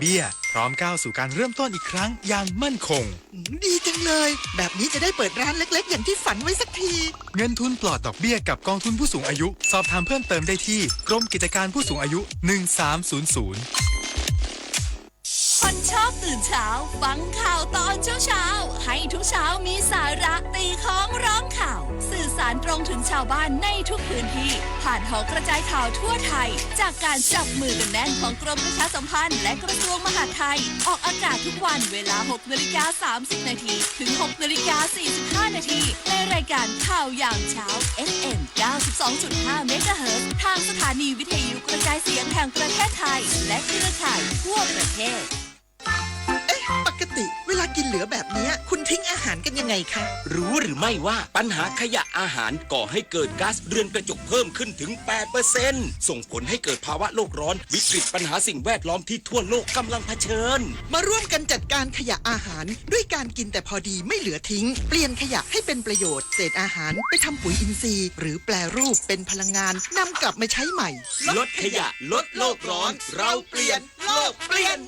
เบี้ย พร้อมก้าวสู่การเริ่มต้นอีกครั้งอย่างมั่นคง ดีจังเลย แบบนี้จะได้เปิดร้านเล็กๆอย่างที่ฝันไว้สักที เงินทุนปลอดดอกเบี้ยกับกองทุนผู้สูงอายุ สอบถามเพิ่มเติมได้ที่กรมกิจการผู้สูงอายุ หนึ่งสามศูนย์ศูนย์ คนชอบตื่นเช้า ฟังข่าวตอนเช้าๆ ให้ทุกเช้ามีสาระ ตีค้องร้องข่าว สื่อสารตรงถึงชาวบ้านในทุกพื้นที่ ผ่านหอกระจายข่าวทั่วไทย จากการจับมือกันแน่นของกรมประชาสัมพันธ์และกระทรวงมหาดไทย ออกอากาศทุกวันเวลา หกนาฬิกา สามสิบนาที ถึง หกนาฬิกา สี่สิบห้านาที ในรายการข่าวยามเช้า เอฟเอ็ม เก้าสิบสองจุดห้า เมกะเฮิรตซ์ ทางสถานีวิทยุกระจายเสียงแห่งประเทศไทย และเครือข่ายทั่วประเทศ เอ๊ะ ปกติเวลากินเหลือแบบเนี้ย คุณทิ้งอาหารกันยังไงคะ รู้หรือไม่ว่าปัญหาขยะอาหารก่อให้เกิดก๊าซเรือนกระจกเพิ่มขึ้นถึง แปดเปอร์เซ็นต์ ส่งผลให้เกิดภาวะโลกร้อน วิกฤตปัญหาสิ่งแวดล้อมที่ทั่วโลกกำลังเผชิญ มาร่วมกันจัดการขยะอาหาร ด้วยการกินแต่พอดีไม่เหลือทิ้ง เปลี่ยนขยะให้เป็นประโยชน์ เศษอาหารไปทำปุ๋ยอินทรีย์ หรือแปรรูปเป็นพลังงาน นำกลับมาใช้ใหม่ ลดขยะ ลดโลกร้อน เราเปลี่ยน โลกเปลี่ยน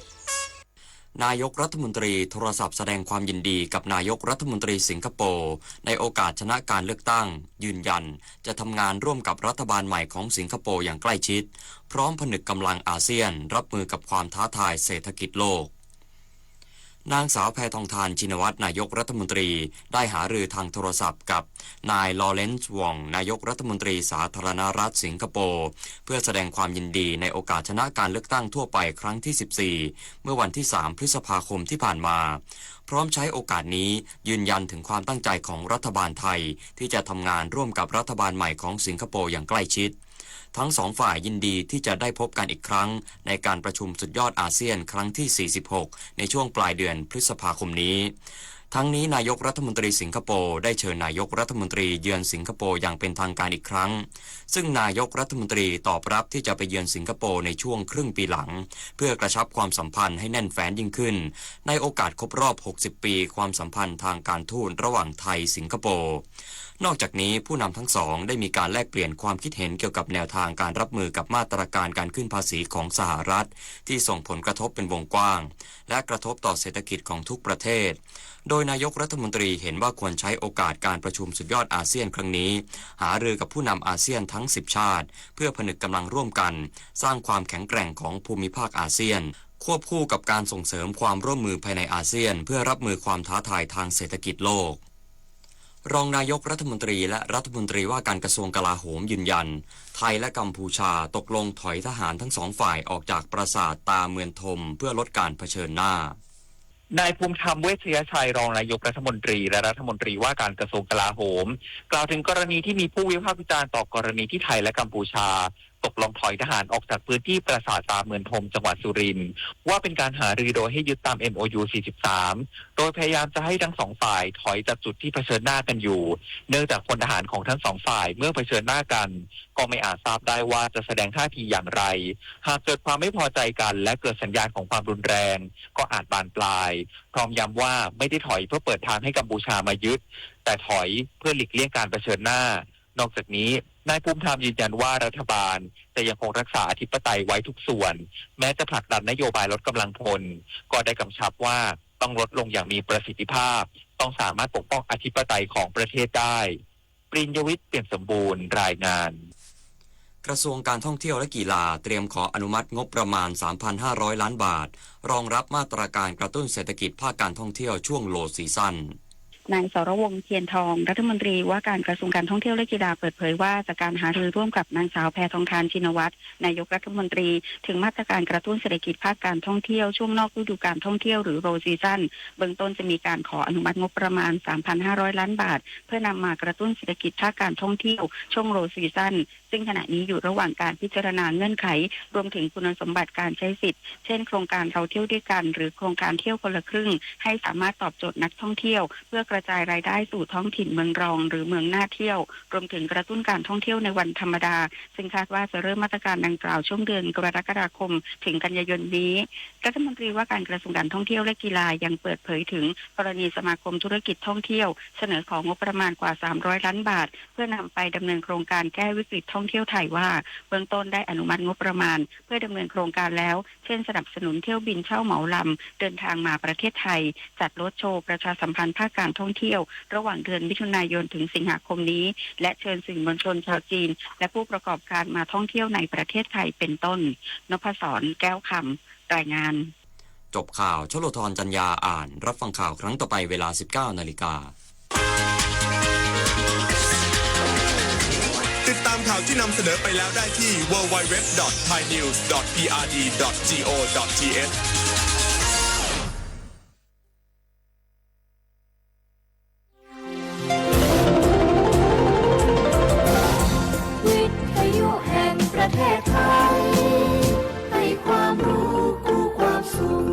นายกรัฐมนตรีโทรศัพท์แสดงความยินดีกับนายกรัฐมนตรีสิงคโปร์ในโอกาสชนะการเลือกตั้ง ยืนยันจะทำงานร่วมกับรัฐบาลใหม่ของสิงคโปร์อย่างใกล้ชิด พร้อมผนึกกำลังอาเซียนรับมือกับความท้าทายเศรษฐกิจโลก นางสาวแพทองธาร ชินวัตร นายกรัฐมนตรี ได้หารือทางโทรศัพท์กับนายลอเรนซ์ วอง นายกรัฐมนตรีสาธารณรัฐสิงคโปร์ เพื่อแสดงความยินดีในโอกาสชนะการเลือกตั้งทั่วไปครั้งที่ สิบสี่ เมื่อวันที่ สาม พฤษภาคมที่ผ่านมา พร้อมใช้โอกาสนี้ยืนยันถึงความตั้งใจของรัฐบาลไทย ที่จะทำงานร่วมกับรัฐบาลใหม่ของสิงคโปร์อย่างใกล้ชิด ทั้งสองฝ่ายยินดีที่จะได้พบกันอีกครั้งในการประชุมสุดยอดอาเซียนครั้งที่ สี่สิบหก ในช่วงปลายเดือนพฤษภาคมนี้ ทั้งนี้นายกรัฐมนตรีสิงคโปร์ได้เชิญนายกรัฐมนตรีเยือนสิงคโปร์อย่างเป็นทางการอีกครั้ง ซึ่งนายกรัฐมนตรีตอบรับที่จะไปเยือนสิงคโปร์ในช่วงครึ่งปีหลัง เพื่อกระชับความสัมพันธ์ให้แน่นแฟ้นยิ่งขึ้น ในโอกาสครบรอบ หกสิบ ปีความสัมพันธ์ทางการทูตระหว่างไทยสิงคโปร์ นอกจากนี้ผู้นำทั้งสองได้มีการแลกเปลี่ยนความคิดเห็นเกี่ยวกับแนวทางการรับมือกับมาตรการการขึ้นภาษีของสหรัฐ ที่ส่งผลกระทบเป็นวงกว้าง และกระทบต่อเศรษฐกิจของทุกประเทศ โดยนายกรัฐมนตรีเห็นว่าควรใช้โอกาสการประชุมสุดยอดอาเซียนครั้งนี้ หารือกับผู้นำอาเซียนทั้ง สิบ ชาติ เพื่อผนึกกำลังร่วมกัน สร้างความแข็งแกร่งของภูมิภาคอาเซียน ควบคู่กับการส่งเสริมความร่วมมือภายในอาเซียน เพื่อรับมือความท้าทายทางเศรษฐกิจโลก รองนายกรัฐมนตรีและรัฐมนตรีว่าการกระทรวงกลาโหมยืนยัน ไทยและกัมพูชาตกลงถอยทหารทั้งสองฝ่ายออกจากปราสาทตาเมือนทม เพื่อลดการเผชิญหน้า นายภูมิธรรม เวชยชัย รองนายกรัฐมนตรีและรัฐมนตรีว่าการกระทรวงกลาโหม กล่าวถึงกรณีที่มีผู้วิพากษ์วิจารณ์ต่อกรณีที่ไทยและกัมพูชา ตกลงถอยทหารออกจากพื้นที่ปราสาทตาเมือนทมจังหวัดสุรินทร์ ว่าเป็นการหารือโดยให้ยึดตาม เอ็มโอยู สี่สิบสาม โดยพยายามจะให้ทั้งสองฝ่ายถอยจากจุดที่เผชิญหน้ากันอยู่ เนื่องจากพลทหารของทั้งสองฝ่ายเมื่อเผชิญหน้ากัน ก็ไม่อาจทราบได้ว่าจะแสดงท่าทีอย่างไร หากเกิดความไม่พอใจกันและเกิดสัญญาณของความรุนแรง ก็อาจบานปลาย พร้อมย้ำว่าไม่ได้ถอยเพื่อเปิดทางให้กัมพูชามายึด แต่ถอยเพื่อหลีกเลี่ยงการเผชิญหน้า นอกจากนี้ นายภูมิธรรมยืนยันว่ารัฐบาลจะยังคงรักษาอธิปไตยไว้ทุกส่วน แม้จะผลักดันนโยบายลดกำลังพล ก็ได้กำชับว่าต้องลดลงอย่างมีประสิทธิภาพ ต้องสามารถปกป้องอธิปไตยของประเทศได้ ปริญญวิทย์ เปี่ยมสมบูรณ์ รายงาน กระทรวงการท่องเที่ยวและกีฬาเตรียมขออนุมัติงบประมาณ สามพันห้าร้อยล้านบาท รองรับมาตรการกระตุ้นเศรษฐกิจภาคการท่องเที่ยวช่วง low season นายสรวงศ์ เทียนทอง รัฐมนตรีว่าการกระทรวงการท่องเที่ยวและกีฬาเปิดเผยว่าจากการหารือร่วมกับนางสาวแพทองธาร ชินวัตร นายกรัฐมนตรี ถึงมาตรการกระตุ้นเศรษฐกิจภาคการท่องเที่ยวช่วงนอกฤดูกาลท่องเที่ยวหรือ low season เบื้องต้นจะมีการขออนุมัติงบประมาณ สามพันห้าร้อยล้านบาท เพื่อนำมากระตุ้นเศรษฐกิจภาคการท่องเที่ยวช่วง low season ซึ่งขณะนี้อยู่ระหว่างการพิจารณาเงื่อนไข รวมถึงคุณสมบัติการใช้สิทธิ์ เช่นโครงการเราเที่ยวด้วยกัน หรือโครงการเที่ยวคนละครึ่ง ให้สามารถตอบโจทย์นักท่องเที่ยว เพื่อกระจายรายได้สู่ท้องถิ่นเมืองรองหรือเมืองน่าเที่ยว รวมถึงกระตุ้นการท่องเที่ยวในวันธรรมดา ซึ่งคาดว่าจะเริ่มมาตรการดังกล่าวช่วงเดือนกรกฎาคมถึงกันยายนนี้ รัฐมนตรีว่าการกระทรวงการท่องเที่ยวและกีฬายังเปิดเผยถึงกรณีสมาคมธุรกิจท่องเที่ยว เสนอของงบประมาณกว่า สามร้อยล้านบาท เพื่อนำไปดำเนินโครงการแก้วิกฤตท่อง เที่ยวไทยว่า เบื้องต้นได้อนุมัติงบประมาณเพื่อดำเนินโครงการแล้ว เช่น สนับสนุนเที่ยวบินเช่าเหมาลำเดินทางมาประเทศไทย จัดรถโชว์ประชาสัมพันธ์ภาคการท่องเที่ยว ระหว่างเดือนมิถุนายนถึงสิงหาคมนี้ และเชิญสื่อมวลชนชาวจีน และผู้ประกอบการมาท่องเที่ยวในประเทศไทย เป็นต้น นพศร แก้วคำ รายงาน จบข่าว ชโลธร จันยา อ่าน รับฟังข่าวครั้งต่อไปเวลา สิบเก้านาฬิกา ติดตามข่าวที่นำเสนอไปแล้วได้ที่ ดับเบิลยู ดับเบิลยู ดับเบิลยู ดอท ไทยนิวส์ ดอท พีอาร์ดี ดอท จี โอ ดอท ที เอช วิทยุแห่งประเทศไทย ให้ความรู้คู่ความสุข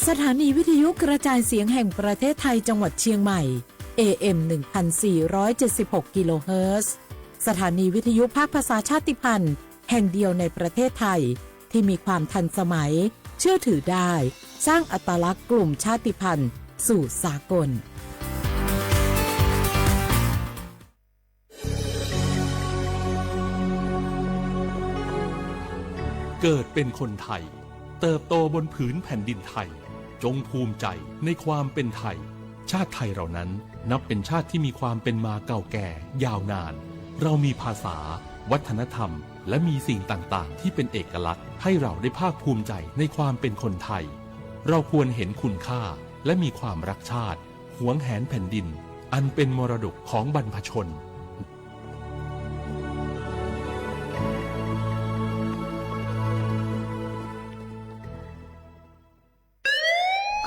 สถานีวิทยุกระจายเสียงแห่งประเทศไทยจังหวัดเชียงใหม่ เอ เอ็ม หนึ่งพันสี่ร้อยเจ็ดสิบหก กิโลเฮิรตซ์ สถานีวิทยุภาคภาษาชาติพันธุ์แห่งเดียวในประเทศไทย ที่มีความทันสมัย เชื่อถือได้ สร้างอัตลักษณ์กลุ่มชาติพันธุ์สู่สากล เกิดเป็นคนไทย เติบโตบนผืนแผ่นดินไทย จงภูมิใจในความเป็นไทย ชาติไทยเรานั้นนับเป็นชาติที่มีความเป็นมาเก่าแก่ยาวนาน เรามีภาษา วัฒนธรรม และมีสิ่งต่างๆ ที่เป็นเอกลักษณ์ให้เราได้ภาคภูมิใจในความเป็นคนไทย เราควรเห็นคุณค่าและมีความรักชาติ หวงแหนแผ่นดิน อันเป็นมรดกของบรรพชน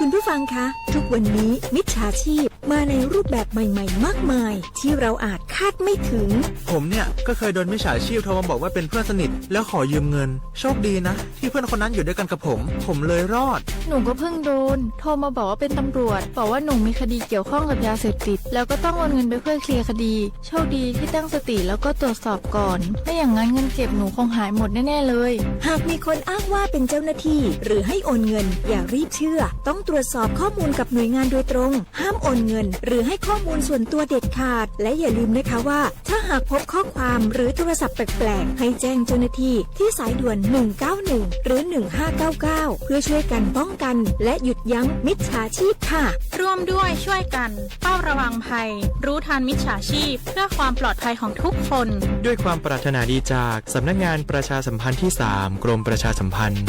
คุณผู้ฟังคะ ทุกวันนี้มิจฉาชีพมาในรูปแบบใหม่ๆ มากมาย ที่เราอาจคาดไม่ถึง ผมเนี่ยก็เคยโดนมิจฉาชีพโทรมาบอกว่าเป็นเพื่อนสนิท แล้วขอยืมเงิน โชคดีนะ ที่เพื่อนคนนั้นอยู่ด้วยกันกับผม ผมเลยรอด หนูก็เพิ่งโดน โทรมาบอกว่าเป็นตำรวจ บอกว่าหนูมีคดีเกี่ยวข้องกับยาเสพติด แล้วก็ต้องโอนเงินไปเพื่อเคลียร์คดี โชคดีที่ตั้งสติแล้วก็ตรวจสอบก่อน ไม่อย่างนั้นเงินเก็บหนูคงหายหมดแน่ๆเลย หากมีคนอ้างว่าเป็นเจ้าหน้าที่ หรือให้โอนเงิน อย่ารีบเชื่อ ต้องตรวจสอบข้อมูลกับหน่วยงานโดยตรง ห้ามโอนเงิน หรือให้ข้อมูลส่วนตัวเด็ดขาด และอย่าลืมนะคะว่า ถ้าหากพบข้อความหรือโทรศัพท์แปลกๆ ให้แจ้งเจ้าหน้าที่ที่สายด่วน หนึ่งเก้าหนึ่ง หรือ หนึ่งห้าเก้าเก้า เพื่อช่วยกันป้องกัน และหยุดยั้งมิจฉาชีพค่ะ ร่วมด้วยช่วยกันเฝ้าระวังภัย รู้ทันมิจฉาชีพ เพื่อความปลอดภัยของทุกคน ด้วยความปรารถนาดีจากสำนักงานประชาสัมพันธ์ที่สาม กรมประชาสัมพันธ์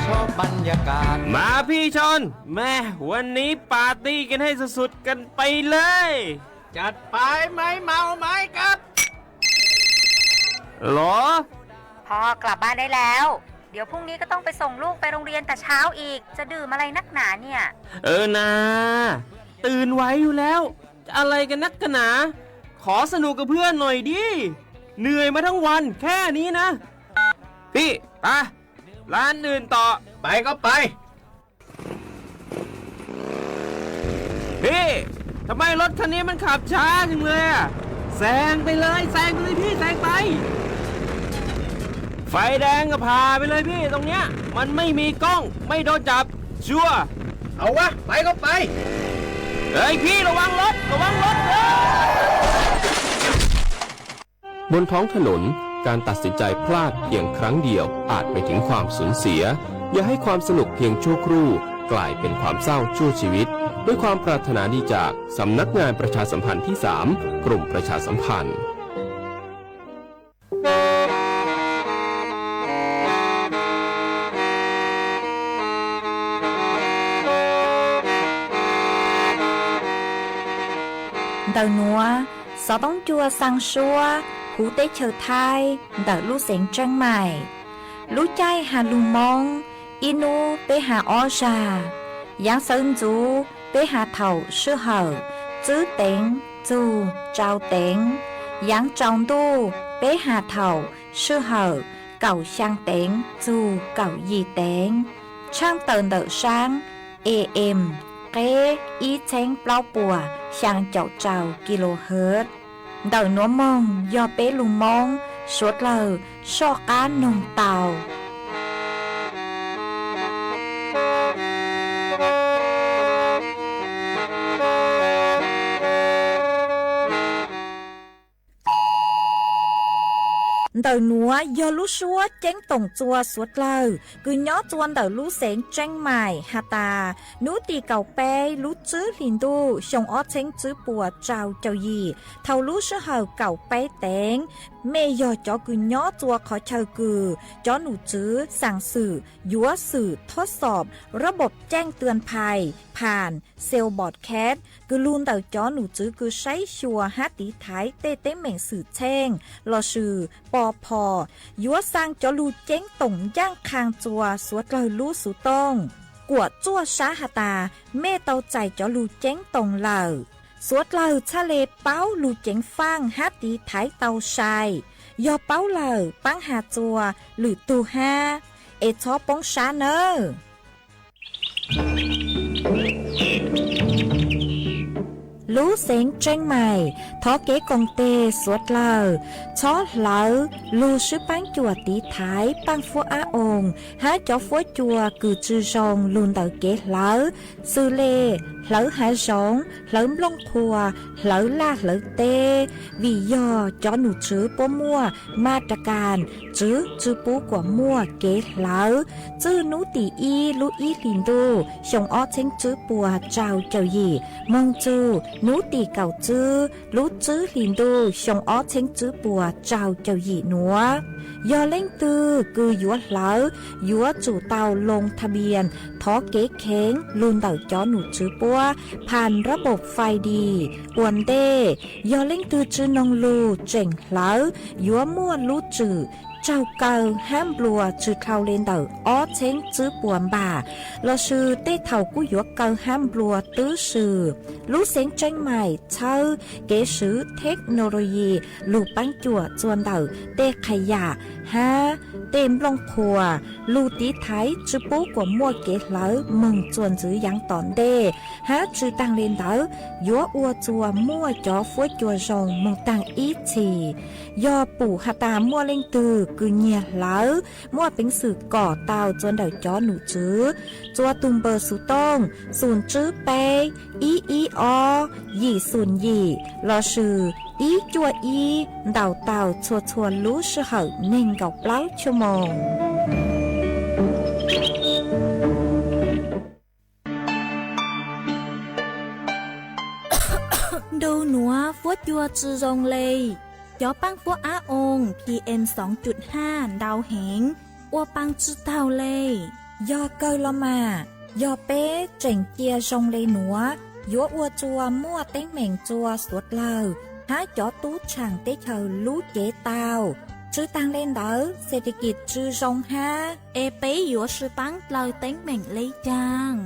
ชอบบรรยากาศ มาพี่ชอน แม่ วันนี้ปาร์ตี้กันให้สุดๆ กันไปเลย จัดไป ไม้เมาไม้กัด หรอ พ่อกลับบ้านได้แล้ว เดี๋ยวพรุ่งนี้ก็ต้องไปส่งลูกไปโรงเรียนแต่เช้าอีก จะดื่มอะไรนักหนาเนี่ย เออนา ตื่นไหวอยู่แล้ว จะอะไรกันนักกันหนา ขอสนุกกับเพื่อนหน่อยดิ เหนื่อยมาทั้งวันแค่นี้นะ พี่ ไป ร้านอื่นต่อ ไปก็ไป พี่ ทำไมรถคันนี้มันขับช้าจังเลยอะ แซงไปเลย แซงไปเลยพี่ แซงไป ไฟแดงก็ผ่าไปเลยพี่ ตรงเนี้ย มันไม่มีกล้อง ไม่โดนจับ ชัวร์ เอาวะ ไปก็ไป เฮ้ยพี่ ระวังรถ ระวังรถ เฮ้ย บนท้องถนน การตัดสินใจพลาดเพียงครั้งเดียวอาจไปถึงความสูญเสีย อย่าให้ความสนุกเพียงชั่วครู่กลายเป็นความเศร้าชั่วชีวิต ด้วยความปรารถนาดีจากสำนักงานประชาสัมพันธ์ที่สาม กรมประชาสัมพันธ์ Ntawm nuav, xov tooj cua xaa suab huv teb chaws Thaib ntawm lub xeev Tseeb Maim. Lub caij has lug Moob, ib nub peb has ob zag. Yaav sawv ntxuv peb has thaum sij hawm tswb teev txug tsau teev. Yaav tsaus ntuj peb has thaum sij hawm kaum xyaa teev txug kaum yim teev. Tshaaj tawm ntawm saab A M qeb ib txheeb plaub puas xyaa caum rau kilohertz. Ntawm nuav moog yog peb lug Moob suav dlawg soj qaab noog tau. Ntawm nuav yog lub suab ceeb toom txua suav dlawg kws nyob txua ntawm lub xeev Tseeb Maim has tas, nub tim kaum peb lub tsib hlis ntuj xyoo ob txheeb tsib puas rau caum yim, thaum lub sij hawm kaum peb teev, mej yog cov kws nyob txua qhov chaw kws cov num tswv xaam xwm yuav xwm thob xom rab npom ceej tuaj phais pham xel npom khev kws lug ntawm cov num tswv kws saib xyuas hab tiv thaiv tej teeb meem xwm txheej lossis pov phom, yuav xaa cov lug ceeb toom ncaaj qhaa txua suav dlawg lub xuv tooj. Kuam txuaj sab has tas, mej tau txais cov lug ceeb toom lawm. Suav dlawg txhaj le paub lug ceev faaj hab tiv thaiv tau sai. Yog paub lawm paab has txua lwm tug hab, es txhob poob sab nawb. Lub xeev Tseeb Maim thov kev koom teg suav dlawg txhob hlawv lug swb paab cuam tiv thaiv paaj fuab ab oo hab cov fuab cua kws tsi zoo lug ntawm kev hlawv, xws le hlawv hav zoov, hlawv nplooj qhuav, hlawv laj hlawv teb, vim yog cov num tswv puab muaj ma ra kas tswv tsi pub kuam muaj kev hlawv. Txwj nub tim ib lub ib hlis ntuj xyoo ob txheeb tsib puas rau caum yim moog txug nub tim kaum tsib lub tsib hlis ntuj xyoo ob txheeb tsib puas rau caum yim nuav. Yog leej twg kws yuav hlawv, yuav tsum tau loo tha npias thov kev kheev lug ntawm cov num tswv puab pham rab npom fais dis ua ntej. Yog leej twg tsi noog lug tseem hlawv, yuav muaj lub tswm raug kaw hab nplua tsi dhau le ntawm ob txheeb tsib puas npam, lossis tej thaum kuj yuav kaw hab nplua twb si. Lub xeev Tseeb Maim txhawb kev swv theknoloyi lug paab cuam txua ntawm tej qhas yam hab tej nplooj qhuas lug tiv thaiv tsi pub kuam muaj kev hlawv moog txuas ntxiv yaav tom ntej, hab tsi taag le ntawd yuav ua txua muaj cov fuab cua zoo moog taag ib txhis. Yog pum has tas muaj leej twg kws nyiag hlawv, muaj peev xwm kom tau txua ntawm cov num tswv txua tug npawb xuv tooj xoom tsib peb ib ib ob yim xoom yim lossis ib cuaj ib ntaus tau txhua txhua lub sij hawm neeg nkaum plaub chua moos. Ntu nuav fuab cua tsi zoo le, cov paab fuab ab oo PM xoo cuj haj ntau heev, ua paa tsi taug le. Yog kawg los mas, yog peb tseem cia zoo le nuav, yuav ua txua muaj teeb meem txua suav dlawg hab cov tub tshaam teb chaws lub cev tau. Tsi taag le ntawd, xes tes kis tsi zoo hab. Es peb yuav sib paab dlaw teeb meem le caag?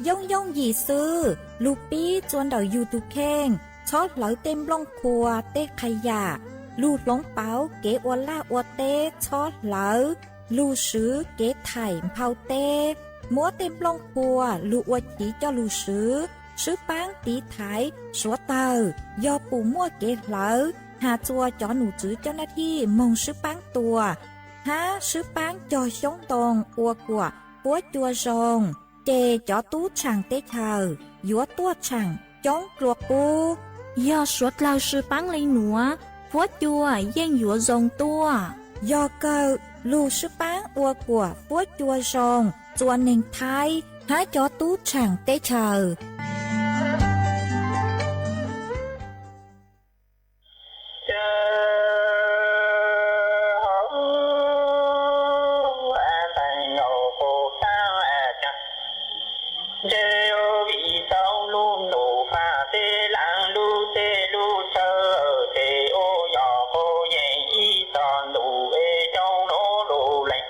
Yooj yooj yim xwb, lug pib txua ntawm yug tug kheej, txhob hlawv tej nplooj qhuas tej qhas yam, lug hloov pauv kev ua laj ua teb txhob hlawv, lug swv kev thaim nphau teb, muab tej nplooj qhuas lug ua chiv coj lug swv, sib paab tiv thaiv suav dlawg. Yog pum muaj kev hlawv, has txua cov num tswv coj nab thij moog sib paab tua, hab sib paab cog xyoob ntoo ua kuam fuab cua zoo, ces cov tub tshaam teb chaws yuav tuaj tshaam coob dlua qub. Yog suav dlawg sib paab le nuav, fuab cua yeej yuav zoo tuaj. Yog kawg, lug sib paab ua kuam fuab cua zoo txua neeg Thaib hab cov tub tshaam teb chaws. Ntshe vim tau lub ntuj faj teb laag lub teb lub chaw, ces ua yog quas yeej ib tog ntuj es coob lub lub leej.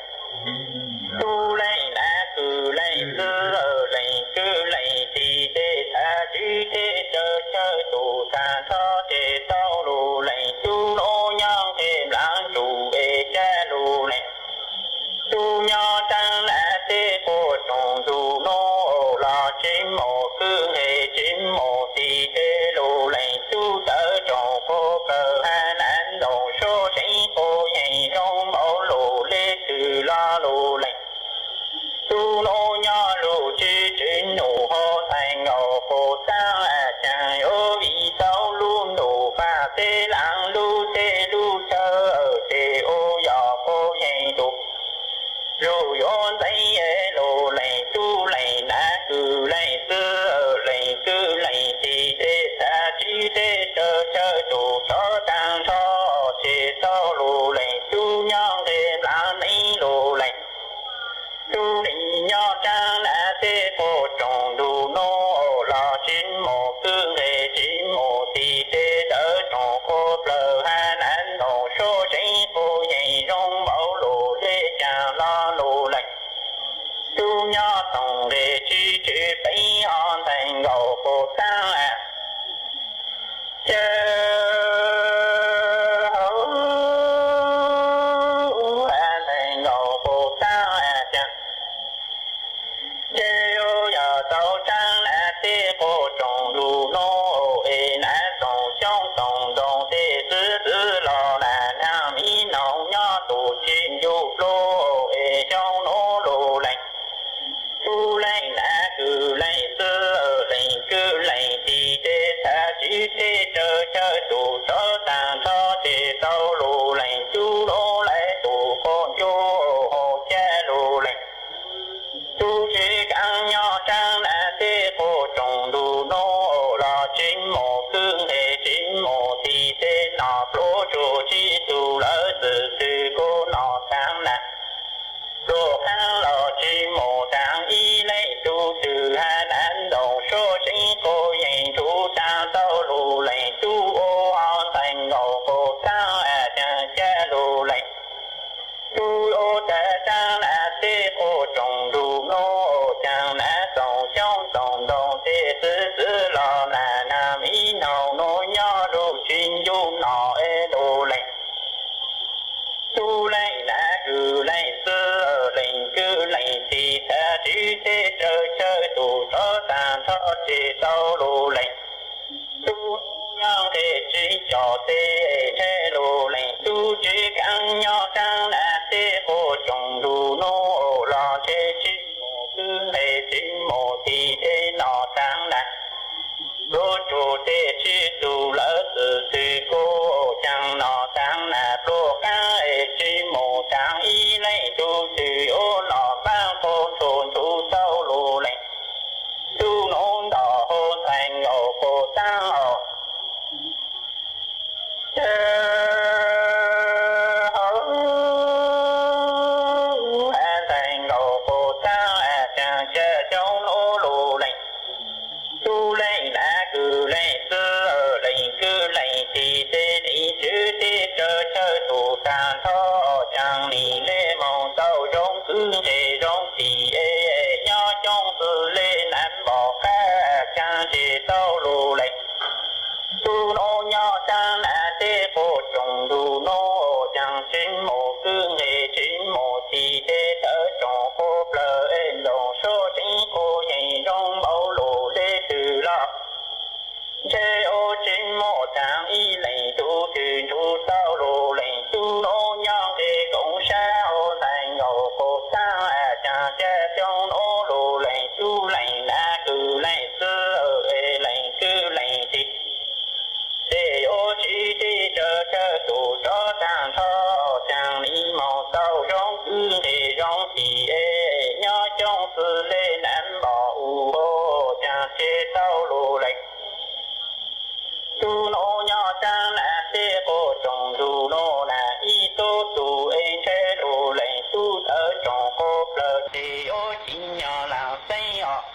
Tub leej nav kwv leej txwv leej kwv leej tij, tej thav tswv tej chaw chaw tus tag nrho ces tau lub leej. Tub nub nyob nqe nplaam ntsum es cab lub leej. Tub nyob taag nav teb quas tsoom ntuj nub los tsev mus kwv nqe tsev mus tij, ces lub leej. Tub tawv tsoom quas kawg hab nav ntoo suab seev quas yeej zoo npaum lub le twg los lub leej. Tub nub nyob lub tswv tswv num hauv ntxhais nkaus quas taag caag, yuav vim tau lub ntuj faj teb laag lub teb lub chaw, ces ua Yuav ntxeev lus leej tub leej nav kwv leej txwv leej kwv leej tij tej txav tswv tej raws chaw tus tsov tag nrho, ces tau lus leej tub nyob nqe nplaj neeb lus leej tub leej nyob tsaab nav tej qub tsoom ntuj nuav los tsis mus kwv nqe tsis mus tij tej tawv tsoom qub plawg hab nav ntoo suab seev quas yeej zoo npaum lus dlej caag los lus leej tub nyob toom nqe tswv tswv peev ho ntxhais nkaus quas taab a, ca hauv ntxhais nkaus quas taab a ca. Ces yuav yog tau tsaab nav tej qub tsoom ntuj nuav es nav tsoom xyoob tsoom ntoo tej txwv txwv los na, nag miv noog nyob tus tsis ncu pluj es xyoob nuav lus leej tub leej nav kwv leej txwv leej kwv leej tij tej txav tswv tej raws chaw tus tsov tag nrho, ces tau lus leej tub nuav lawv tus quas ncu hauv ca lus leej tub tswv kaav nyob tsaab nav tej qub tsoom ntuj nuav los tsis mus kwv nqe tsis mus tij tej nom pluav tsuj tsis tus lawv xwm txwv kuv nom taag nav pluag qaab los tsis mus taag ib leej tub twg hab nav ntoo suab seev quas yeej nrug taag tau lus leej tub ua ho ntxhais nkaus quas taab a caag ca lus leej tub ua tag tsaab nav tej qub tsoom ntuj nuav caag nav tsoom xyoob tsoom ntoo tej txwv txwv los na, nag miv noog nuav nyob lug tsis ncu nom es lus leej tub leej nav kwv leej txwv leej kwv leej tij txav tswv tej raws chaw tus tsov tag nrho, ces tau lus leej tub nyob nqe tswv cov tej ntshe lus leej tub tswv kaav nyob tsaab nav tej qub tsoom ntuj nuav los ntshe tsis mus kwv nqe tsis mus tij tej nom taag nav pluav tsuj tej tsis tus lawv xwm txwv kuv caag nom taag nav pluag qaab es tsis mus taag ib leej tub twg ua nom paab quas nrug nrug tau lus leej tub nuav ntog hauv ntxhais nkaus quas taab os. Ca hauv ntxhais nkaus quas taab a caag ca xyoob nuav lus leej tub leej nav kwv leej txwv leej kwv leej tij tej nim tswv tej raws chaw tus taag nrho, caag nim le moog tau zoo kwv nqe zoo tij es nyob xyoob xwm le nav npom qab caag ces tau lus leej tub nuav nyob tsaab nav tej qub tsoom ntuj nuav caag tsis mus kwv nqe tsis mus tij tej tawv tsoom qub plawg es ntoo suab seev quas yeej zoo npaum lus dlej twg los ntshe ua tsis mus taag ib leej tub twg nrug tau lus leej tub nuav nyob nqe koom sab hauv ntxhais nkaus quas taab a caag ca xyoob nuav lus leej tub leej nav kwv leej txwv es leej kwv leej tij tej yuav tsis tij raws chaw tus tsov taag nrho, caag nim moog tau zoo kwv nqe zoo tij es nyob xyoob xwm le nav npom u hua caag ces tau lus leej tub nuav nyob tsaab nav tej qub tsoom ntuj nuav na, ib tug tug es ntshe lus leej tub tawv tsoom qub plawg tsis yuav tsim nyog laag xeeb os.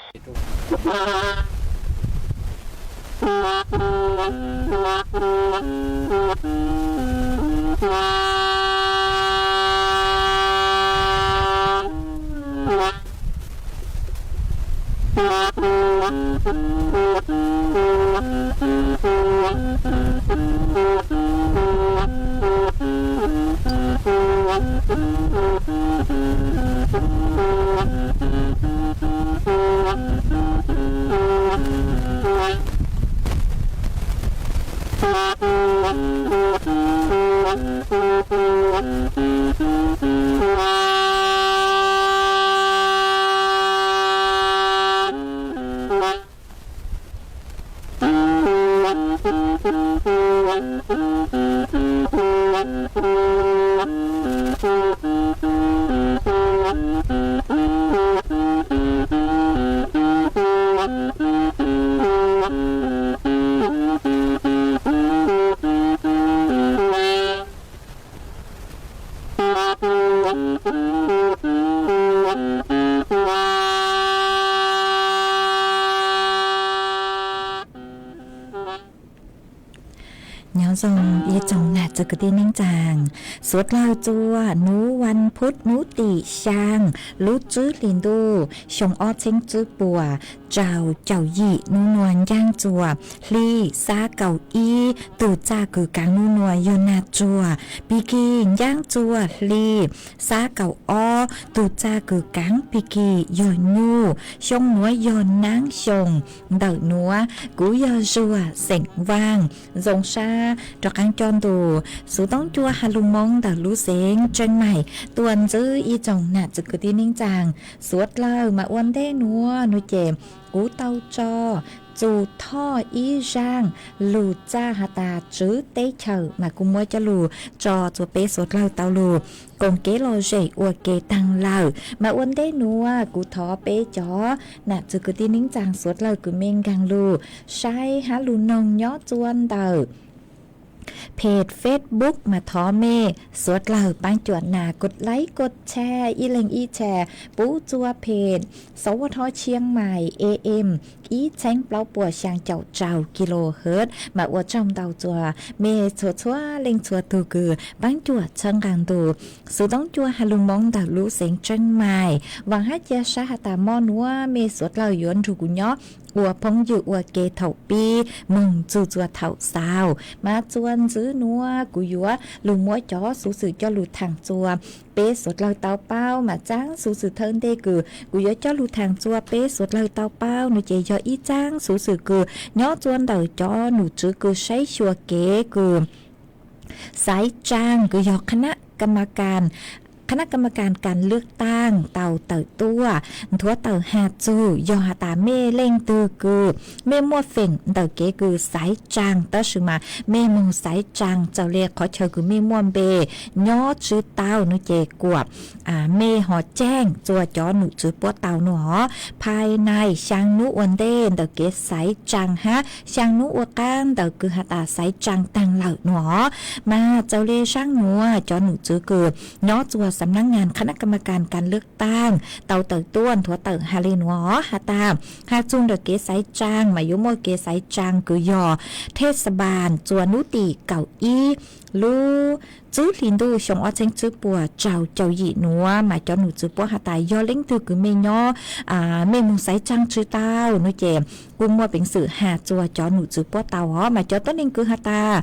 Nyob zoo ib tsoom nam txiv kwv tij neej tsaa, suav dlawg txua hnub vas phuv hnub tim xyaa lub tsib hlis ntuj xyoo ob txheeb tsib puas rau caum yim, hnub nuav ncaaj txua hli xab kaum ib, tug txaj kws kaav hnub nuav yog nag tsuag, pig kig ncaaj txua hli xab kaum ob, tug txaj kws kaav pig kig yog nyuj. Xyoo nuav yog naab xyoo ntawm nuav. Kuv yog Zuag xeem Vaaj, zoo sab rov qaab coj ntu xuv toob cua has lug moo ntawm lub xeev Tseeb Maim tuaj ntxiv ib tsoom nam txiv kwv tij neej tsaa. Suav dlawg mas ua ntej nuav nuav ces kuv tau tso txug thoj ib zaaj lug txaj has tas tswv teb chaws mas kuv muab coj lug tso txug peb suav dlawg tau lug koom kev lom zem ua ke taag lawm. Mas ua ntej nuav kuv thov peb cov nam txiv kwv tij neej tsaa suav dlawg kws mej nkaag lug saib hab lug noog nyob txua ntawm peg Facebook mas thov mej suav dlawg paab cuam nas kos laib kos tshare ib leeg ib tshare pub txua peg Sov Vaj Thoj Tshiab Maim A M ib txheeb plaub puas xyaa caum rau kilohertz mas ua tsaug ntau txua mej txhua txhua leej txhua tug kws paab cuam txhawb nqaa ntu xuv toob cua has lug moo ntawm lub xeev Tseeb Maim. Vaam hab ca sab has tas mo nuav mej suav dlawg yuav nrug kuv nyob ua phooj ywg ua ke thaum pib moog txug txua thaum xaus. Mas txua ntxiv nuav kuv yuav lug muab cov xuv xwm coj lug thaam txua peb suav dlawg tau paub. Mas txaab xuv xwm thawj ntej kws kuv yuav coj lug thaam txua peb suav dlawg tau paub nuav ces yog ib txaab xuv xwm kws nyob txua ntawm cov nom tswv kws saib xyuas kev kws xaiv tsaa kws yog คณะกรรมการการเลือกตั้ง tau tawm tuaj nthuav tawm has txug yog has tas mej leej twg kws mej muaj feem ntawm kev kws xaiv tsaa tab sis mas mej moog xaiv tsaa txawm le qhov chaw kws mej muaj npe nyob tsi tau nuav ces kuam mej ho caaj txua cov nom tswv puab tau nuav os. Phaj nais xyaa nub ua ntej ntawm kev xaiv tsaa hab xyaa nub ua qaab ntawm kws has tas xaiv tsaa taag lawm nuav os. Mas txawm le zaaj nuav cov nom tswv kws nyob txua สำนักงานคณะกรรมการการเลือกตั้ง tau tawm tuaj nthuav tawm has le nuav os has tas has txug ntawm kev xaiv tsaa mas yuav muaj kev xaiv tsaa kws yog เทศบาล txua nub tim kaum ib lub tsib hlis ntuj xyoo ob txheeb tsib puas rau caum yim nuav mas cov nom tswv puab has tas yog leej twg kws mej nyob mej moog xaiv tsaa tsi tau nuav ces kuj muaj peev xwm has txua cov nom tswv puab tau os. Mas cov tuab neeg kws has tas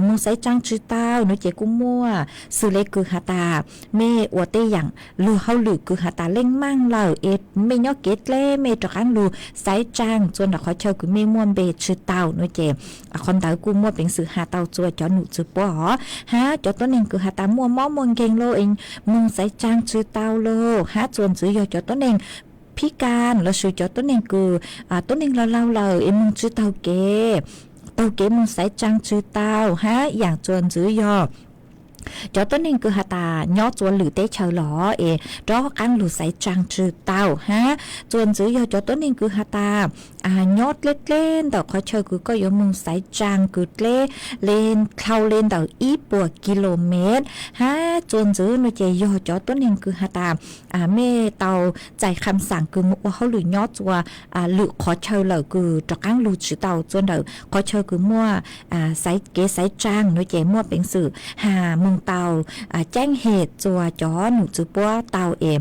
moog xaiv tsaa tsi tau nuav ces kuj muaj xws le kws has tas mej ua tej yaam lug hauj lwm kws has tas leej maaj lawm es mej nyob kev dleb mej rov qaab lug xaiv tsaa txua ntawm qhov chaw kws mej muaj npe tsi tau nuav ces qhov ntawd kuj muaj peev xwm has tau txua cov nom tswv puab os. Hab cov tuab neeg kws has tas muaj mob muaj nkeeg lauj es moog xaiv tsaa tsi tau lauj, hab txua ntxiv yog cov tuab neeg phib kas lossis cov tuab neeg kws tuab neeg laug laug lawm es moog tsi taug kev, taug kev moog xaiv tsaa tsi tau, hab yaam txua ntxiv yog cov tuab neeg kws has tas nyob txua lwm teb chaws los es rov qaab lug xaiv tsaa tsi tau, hab txua ntxiv yog cov tuab neeg kws has tas nyob dleb dleb ntawm qhov chaw kws koj yuav moog xaiv tsaa kws dleb le, dhau le ntawm ib puas kilomev, hab txua ntxiv nuav ces yog cov tuab neeg kws has tas mej tau txais kham xaam kws moog ua hauj lwm nyob txua lwm qhov chaw lawm kws rov qaab lug tsi tau txua ntawm qhov chaw kws muaj kev xaiv tsaa nuav ces muaj peev xwm has moog tau caab hem txua cov nom tswv puab tau es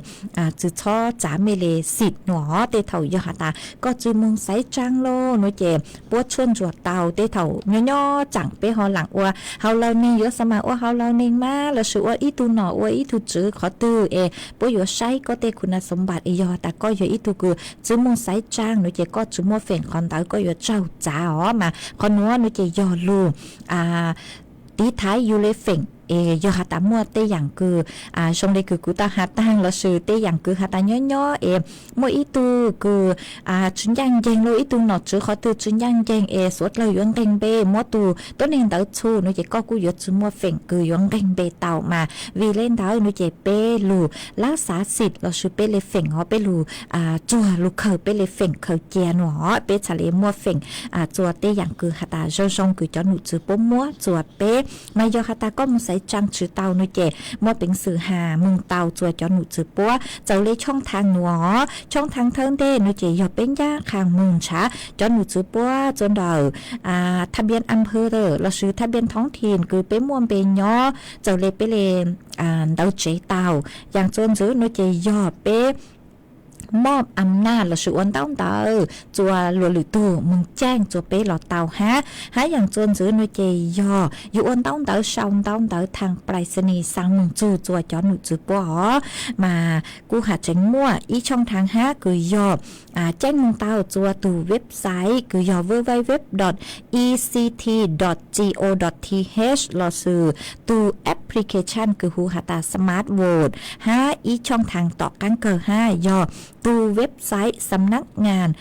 tsi txhob txav mej le xim nuav os. Tej thaum yog has tas koj tsi moog xaiv tsaa lauj nuav ces puab tshuaj ntsuag tau. Tej thaum nyob nyob tsaam peb ho laam ua hauv laug neeg, yuav xa mas ua hauv laug neeg mas lossis ua ib tug nom ua ib tug tswv qhov twg es puab yuav saib koj tej khu nas xoov npam es yog has tas koj yog ib tug kws tsi moog xaiv tsaa nuav ces koj tsi muaj feem qhov ntawd, koj yuav tsaug txav os. Mas qhov nuav nuav ces yog lug tiv thaiv yug le feem es yog has tas muaj tej yaam kws zoo le kws kuv tau has taag lossis tej yaam kws has tas nyob nyob es muaj ib tug kws tsi ncaaj nceeg lauj, ib tug nom tswv qhov twg tsi ncaaj nceeg es suav dlawg yuav nqeeg npe muab tug tuab neeg ntawd txhu nuav ces koj kuj yuav tsi muaj feem kws yuav nqeeg npe tau. Mas vim le ntawd nuav ces peb lug lab xav xim lossis peb le feem os, peb lug tsuag lug khaws peb le feem khaws cia nuav os, peb txhad le muaj feem txua tej yaam kws has tas zoo zoo kws cov nom tswv puab muab txua peb. Mas yog has tas koj moog xaiv tsaa tsw tau no ces muaj peev xwm has moog tau txua cov num txwv puab. Txawm le choj thaab nuav, choj thaab thawj ntej no ces yog peb ncaaj qha moog nrhav cov num txwv puab txua ntawm thaj npiab am phawv lossis thaj npiab thoob thim kws peb muaj npe nyob. Txawm le peb le ntawv tsev tau, yaam txuas ntxiv no ces yog peb mob am naj lossis ua ntaub ntawv txua luas lwm tug moog caij txua peb los tau hab. Hab yaam txuas ntxiv no ces yog yug ua ntaub ntawv sau ntaub ntawv thaag pais xas nis xaa moog txug txua cov num txwv puab os, mas kuj has tseev muaj ib choj thaab hab kws yog caij moog tau txua tug website kws yog www dot ect dot co dot th lossis tug application kws hu has tas Smart Vote hab ib choj thaab tom qaab kawg hab yog tug website xam nab ngas,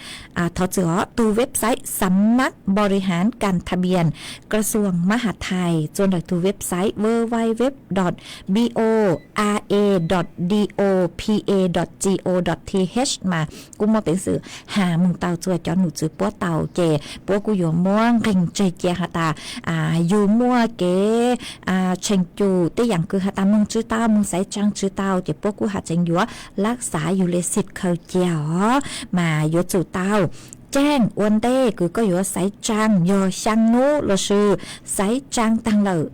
thov txwm os, tug website xam nab npori hav kas tha npias kra xuas mab has thais txua ntawm tug website www dot boa dot dopa dot co dot th mas kuj muaj peev xwm has moog tau txua cov num txwv puab tau ces puab kuj yuav muab nqee tseg cia has tas yug muaj kev tsheej cum tej yaam kws has tas moog tsw tau moog xaiv tsaa tsw tau ces puab kuj has tseev yuav lab xav yug le xij khaws cia os, mas yuav tsum tau caij ua ntej kws koj yuav xaiv tsaa yog xyaa nub lossis xaiv tsaa taag lawm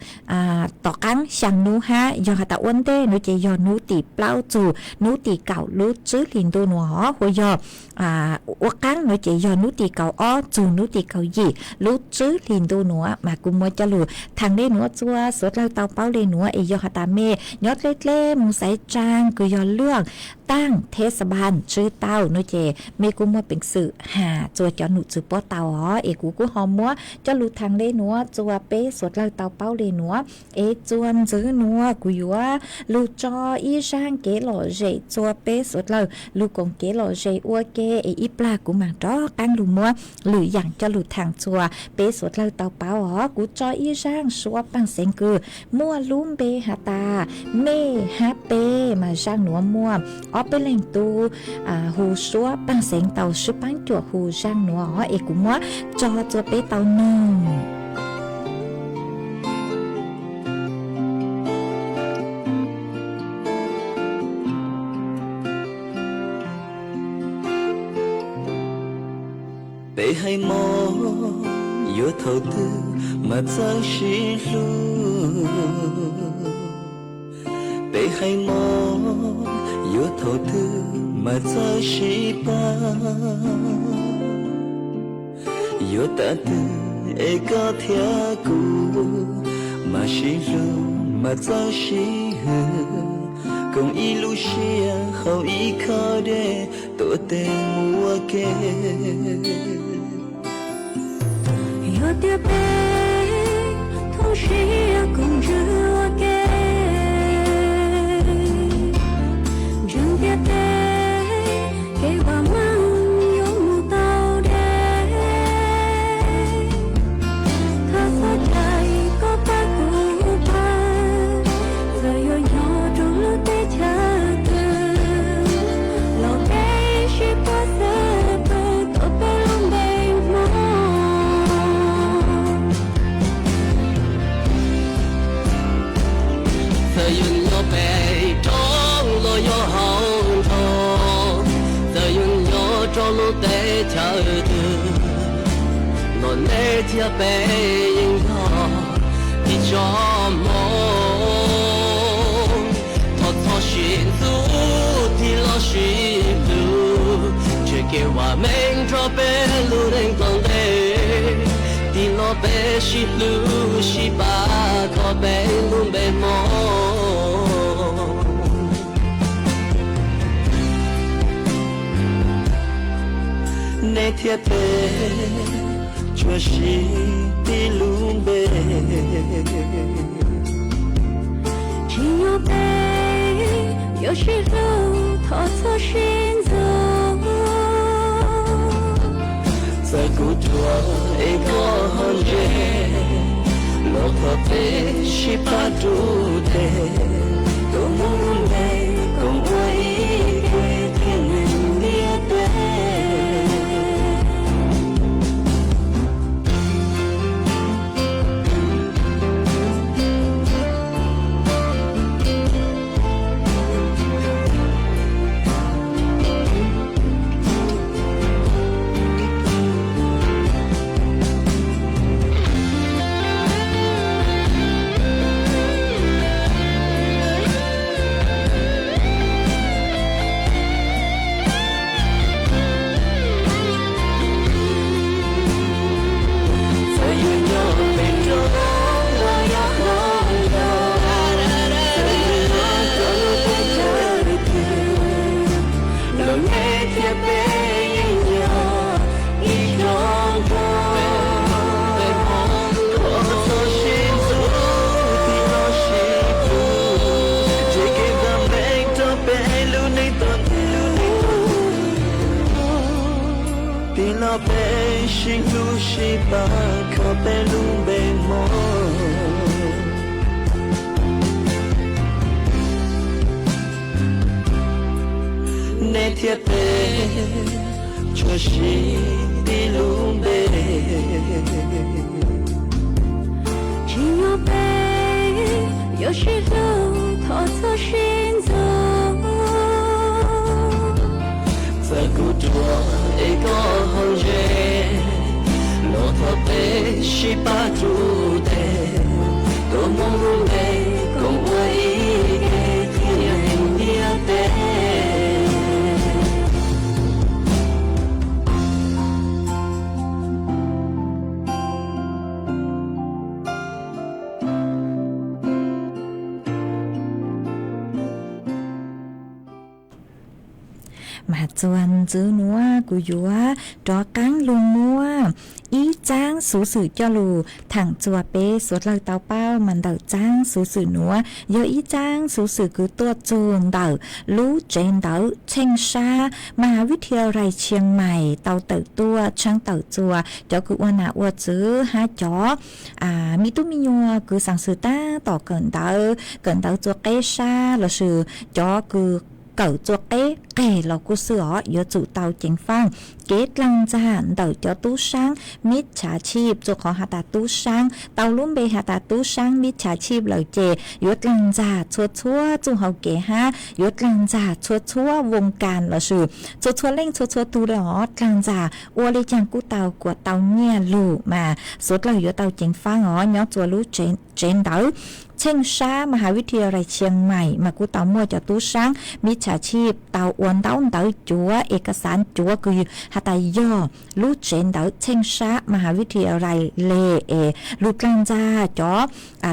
tom qaab xyaa nub hab yog has tas ua ntej no ces yog nub tim plaub txug nub tim kaum lub tswb hli ntuj nuav os, hu yog ua qaab no ces yog nub tim kaum ob txug nub tim kaum yim lub tswb hli ntuj nuav mas kuj muab coj lug thaam le nuav txua suav dlawg tau paub le nuav es yog has tas mej nyob dleb dleb moog xaiv tsaa kws yog luaj taaj theb xa npaj tsw tau no ces mej kuj muaj peev xwm has txua cov num txwv puab tau os es kuv kuj ho muab coj lug thaam le nuav txua peb suav dlawg tau paub le nuav es txua ntxiv nuav kuv yuav lug tso ib zaaj kev lom zem txua peb suav dlawg lug koom kev lom zem ua ke es ib plag kuv maam rov qaab lug muab lwm yaam coj lug thaam txua peb suav dlawg tau paub os. Kuv tso ib zaaj suab paaj xeev kws muaj lub npe has tas mej hab peb mas zaaj nuav muaj ob peb leeg tub hu suab paaj xeev tau sib paab cuam hu zaaj nuav os es kuv muab tso txua peb tau noog. Peb hais mob yuav thaum twg mas txawj sib hlub? Peb hais mob yuav thaum twg mas txawj sib pab? Yuav tav twg es koj thiab kuv mas sib hlub mas txawj sib hwm, koom ib lub siab hauv ib khob dej tuav tes mus ua ke. Yog tias peb thooj siab koom ntsws ua ke, ntseeg tias tej kev vam meej yuav mus tau deb. Thov txhob cais koj pab kuv pab, txawm yuav nyob rau lub teb chaws twg los peb sib pab xwb pwg tau peb lub npe Hmoob. Txawm yog nyob pem roob los yog hauv nrog, txawm yog nyob rau lub teb chaws twg los nej thiab peb yeej yog ib tsoom Hmoob. Thov txhob sib ntxub tig los sib hlub, tseg kev vam meej nrog peb lub neej tom ntej. Tig los peb sib hlub sib pab kho peb lub npe Hmoob. Nej thiab peb tsuas sib tib lub npe, tsim nyog peb yuav sib hlub thov txhob sib ntxub. Txawm kuv tuag es koj ho ntse, los thov peb sib pab rub tes, tuav Hmoob lub npe koom ua ib ke thiaj neeg ntiaj teb. Pab kho peb lub npe hmo, nej thiab peb tsuas sib tib lub npe. Tsim nyog peb yuav sib hlub thov txhob sib ntxub. Txawm kuv ruam es koj ho ze, los thov peb sib pab rub tes, tuaj muab lub npe koom ua ib ke thiaj yog tus ntiaj teb. Mas txuas ntxiv nuav kuv yuav rov qaab lug muab ib txaab xuv xwm coj lug thaam txuas peb suav dlawg tau paub. Mas ntawm txaab xuv xwm nuav yog ib txaab xuv xwm kws tuaj txug ntawm lub tsev ntawv Tsheej Sab Maha Vithiyalai Tshiang Maim tau tawm tuaj tshaab tawm txuas cov kws ua nam ua txwv hab cov me tub me nyuam kws xaam xwm taab tom kawm ntawv, kawm ntawv txua qeb sab lossis cov kws kawm txua qeb qeg los kuj xwb os, yuav tsum tau ceev faaj. Kev dlaag ntxag ntawm cov tub saab mib tshaav tshib, txug qhov has tas tub saab tau lub npe has tas tub saab mib tshaav tshib lawm ces yuav dlaag ntxag txhua txhua txuj hauv kev hab yuav dlaag ntxag txhua txhua voos kas lossis txhua txhua leej txhua txhua tug le os, dlaag ntxag ua le caag kuj tau kuas tau nyiaj lug. Mas suav dlawg yuav tau ceev faaj os, nyob txua lub tsev ntawv Tsheej Sab Maha Vithiyalai Tshiang Maim mas kuj tau muaj cov tub saab mib tshaav tshib tau ua ntaub ntawv cuav es ka xaav cuav kws has tas yog lub tsev ntawv Tsheej Sab Maha Vithiyalai le es lug dlaag ntxag cov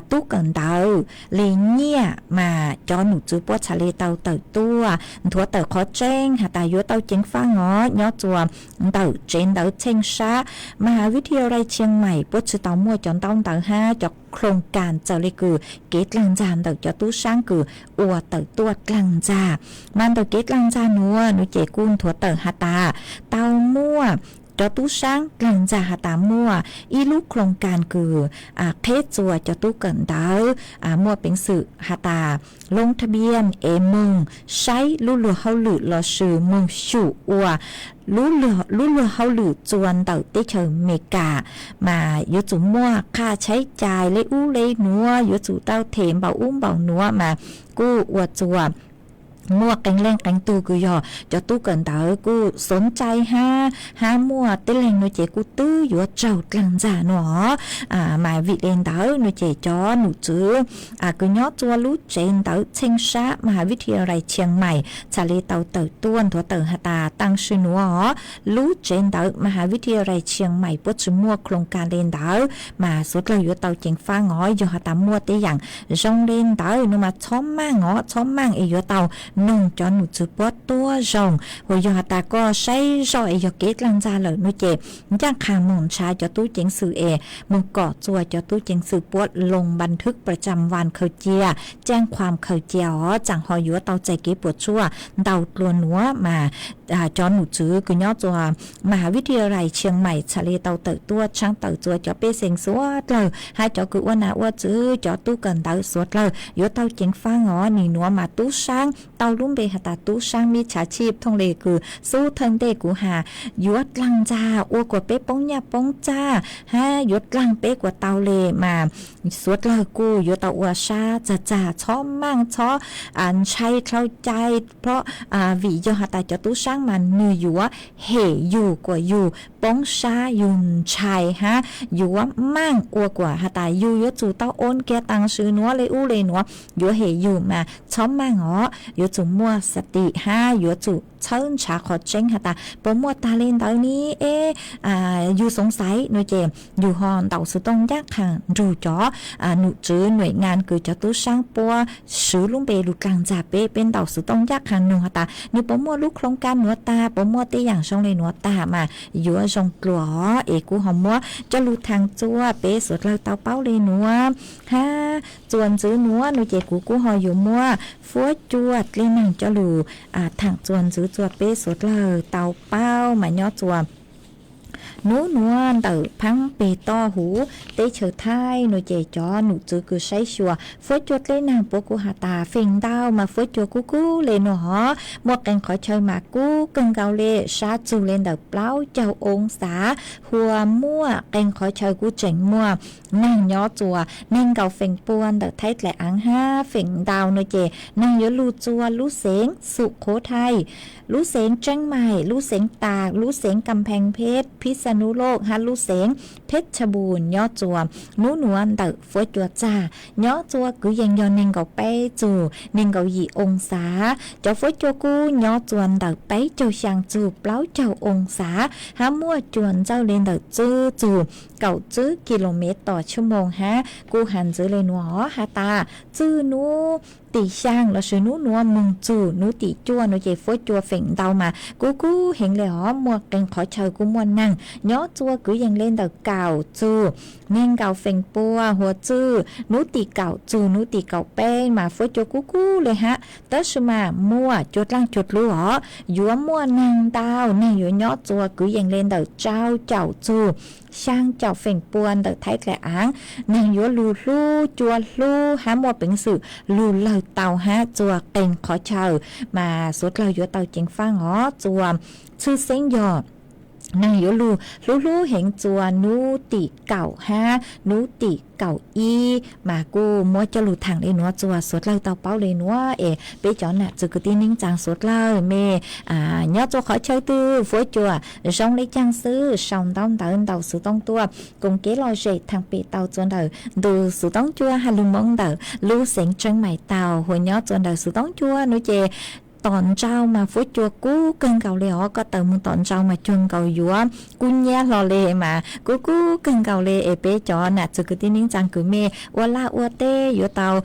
tub kawm ntawv le nyiaj. Mas cov num txwv puab txhaj le tau tawm tuaj nthuav tawm qhov tseeb has tas yuav tau ceev faaj os, nyob txua ntawm tsev ntawv Tsheej Sab Maha Vithiyalai Tshiang Maim puab tsi tau muaj cov ntaub ntawv hab cov khloos kas txawm le kws kev dlaag ntxag ntawm cov tub saab kws ua tawm tuaj dlaag ntxag. Mas ntawm kev dlaag ntxag nuav, nuav ces kuj nthuav tawm has tas tau muaj cov tub saab dlaag ntxag has tas muaj ib lub khloos kas kws qheb txua cov tub kawm ntawv muaj peev xwm has tas loob thaj biaj es moog saib lub luag hauj lwm lossis moog xyum ua lub luag hauj lwm txua ntawm teb chaws Amelikas. Mas yuav tsum muaj qhaj tshaib cai le ub le nuav, yuav tsum tau them npaum ub npaum nuav mas kuj ua txua muaj qee leej qee tug kws yog cov tub kawm ntawv kuj xoov ntsai hab, hab muaj tib leeg nuav ces kuj twb yuav raug dlaag ntxag nuav. Mas vim le ntawd nuav ces cov num txwv kws nyob txua lub tsev ntawv Tsheej Sab Maha Vithiyalai Tshiang Maim txhaj le tau tawm tuaj nthuav tawm has tas taam sim nuav os, lub tsev ntawv Maha Vithiyalai Tshiang Maim puab tsi muaj khloos kas le ntawd. Mas suav dlawg yuav tau ceev faaj os, yog has tas muaj tej yaam zoo le ntawd nuav mas txhob maaj os, txhob maaj es yuav tau noog cov num txwv puab tuab zoo. Uas yog has tas koj saib zoj es yog kev dlaag ntxag lawm nuav ces ncaaj qha moog nrhav cov tub ceev xwm es moog kom txua cov tub ceev xwm puab loo npa thwb pa tsam vas khaws cia, tsaaj qhuam khaws cia os, tsaam ho yuav tau txais kev puam tsuaj ntau dlua nuav. Mas cov num txwv kws nyob txua Maha Vithiyalai Tshiang Maim txhaj le tau tawm tuaj tshaab tawm txua cov pej xeem suav dlawg hab cov kws ua nam ua txwv, cov tub kawm ntawv suav dlawg yuav tau ceev faaj os. Nim nuav mas tub saab tau lub npe has tas tub saab mib tshaav tshib thooj le kws xub thawj ntej kuv has, yuav dlaag ntxag ua kuas peb poob nyaj poob txag hab yuav dlaag peb kuas tau le. Mas suav dlawg kuj yuav tau ua sab txag txag, txhob maaj, txhob ntshai dlhau cai, plab vim yog has tas cov tub saab mas nwg yuav hem yug kuas yug poob sab, yug ntshai hab yuav maaj ua kuas has tas yug yuav tsum tau oon kiag taam sim nuav le ub le nuav, yuav hem yug mas txhob maaj os, yuav tsum muaj xatim hab yuav tsum txhawb nrhav qhov tseeb has tas puas muaj taag le ntawd ne. Eb, yug xoov xaiv nuav ces yug ho ntaus xuv tooj ncaaj qha nrug cov num txwv nuam ngaa kws cov tub saab puab swv lub npe lug dlaag ntxag peb, peb ntaus xuv tooj ncaaj qha noog has tas nwg puas muaj lub khloos kas nuav taag, puas muaj tej yaam zoo le nuav taag mas yuav zoo dlua os. Es kuv ho muab coj lug thaam txua peb suav dlawg tau paub le nuav hab txuas ntxiv nuav nuav ces kuv kuj ho yuav muab fuab cua dlej neeg coj lug thaam txuas ntxiv txua peb suav dlawg tau paub. Mas nyob txua Hnub nuav ntawm phaab peg toj huv teb chaws Thaib nuav ces cov nom tswv kws saib xyuas fuab cua dleb naag puab kuj has tas feem ntau mas fuab cua kub kub le nuav hov, muaj qee qhov chaw mas kub kawg nkaus le, sab txug le ntawm plaub caug oo xav, hua muaj qee qhov chaw kuj tseem muaj naag nyob txuas neeg nkaum feem pua ntawm Thaib dlaim aav hab feem ntau nuav ces naag yuav lug txuas lub xeev Xum Qhuv Thaij, lub xeev Tseeb Maim, lub xeev Tam, lub xeev Kam Pheej Pheb, Phib Xa Nub Loj hab lub xeev Pheb Tha Npus nyob txuas hnub nuav ntawm fuab cua txag nyob txuas kwv yees yog neeg nkaum peb txug neeg nkaum yim oo xav. Cov fuab cua kub nyob txuas ntawm peb caug xyaa txug plaub caug oo xav hab muaj cua ntxawj le ntawm tswb txug kaum tswb kis lus mev tom tshua moos hab kuj has ntxiv le nuav hov has tas txwj nub tim xyaa lossis nub nuav moog txug nub tim cuaj nuav ces fuab cua feem ntau mas kub kub heev le hov, muaj qee qhov chaw kuj muaj naag nyob txuas kwv yees le ntawm kaum txug neeg nkaum feem pua hua txwj nub tim kaum txug nub tim kaum peb mas fuab cua kub kub le hab. Tab sis mas muaj cua dlaaj cua dlub hov, yuav muaj naag ntau, naag yuav nyob txuas kwv yees le ntawm rau caum txug xyaa caum feem pua ntawm Thaib dlaim aav, naag yuav lug hlub cua hlub hab muaj peev xwm lug lawg tau hab txuas qee qhov chaw mas suav dlawg yuav tau ceev faaj hov txuas tshwj xeeb yog naag yuav lug hlub hlub heev txuas nub tim kaum hab nub tim kaum ib mas kuj muab coj lug thaam le nuav txuas suav dlawg tau paub le nuav es peb cov nam txwv kwv tij neej tsaa suav dlawg mej nyob txuas qhov chaw twg fuab cua zoo le caag xwb sau ntaub ntawv ntau xuv toob tuaj koom kev lom zem thaam pem tau txuas ntawm ntu xuv toob cua has lug Moob ntawm lub xeev Tseeb Maim tau hua nyob txuas ntawm xuv toob cua nuav ces tom ntsau mas fuab cua kub kawg nkaus le hov, koj taws moog tom ntsau mas cuag nkaus yuav kub nyab hlo le mas kub kub kawg nkaus le es peb cov nam txwv kwv tij neej tsaa kws mej ua laj ua teb yuav tau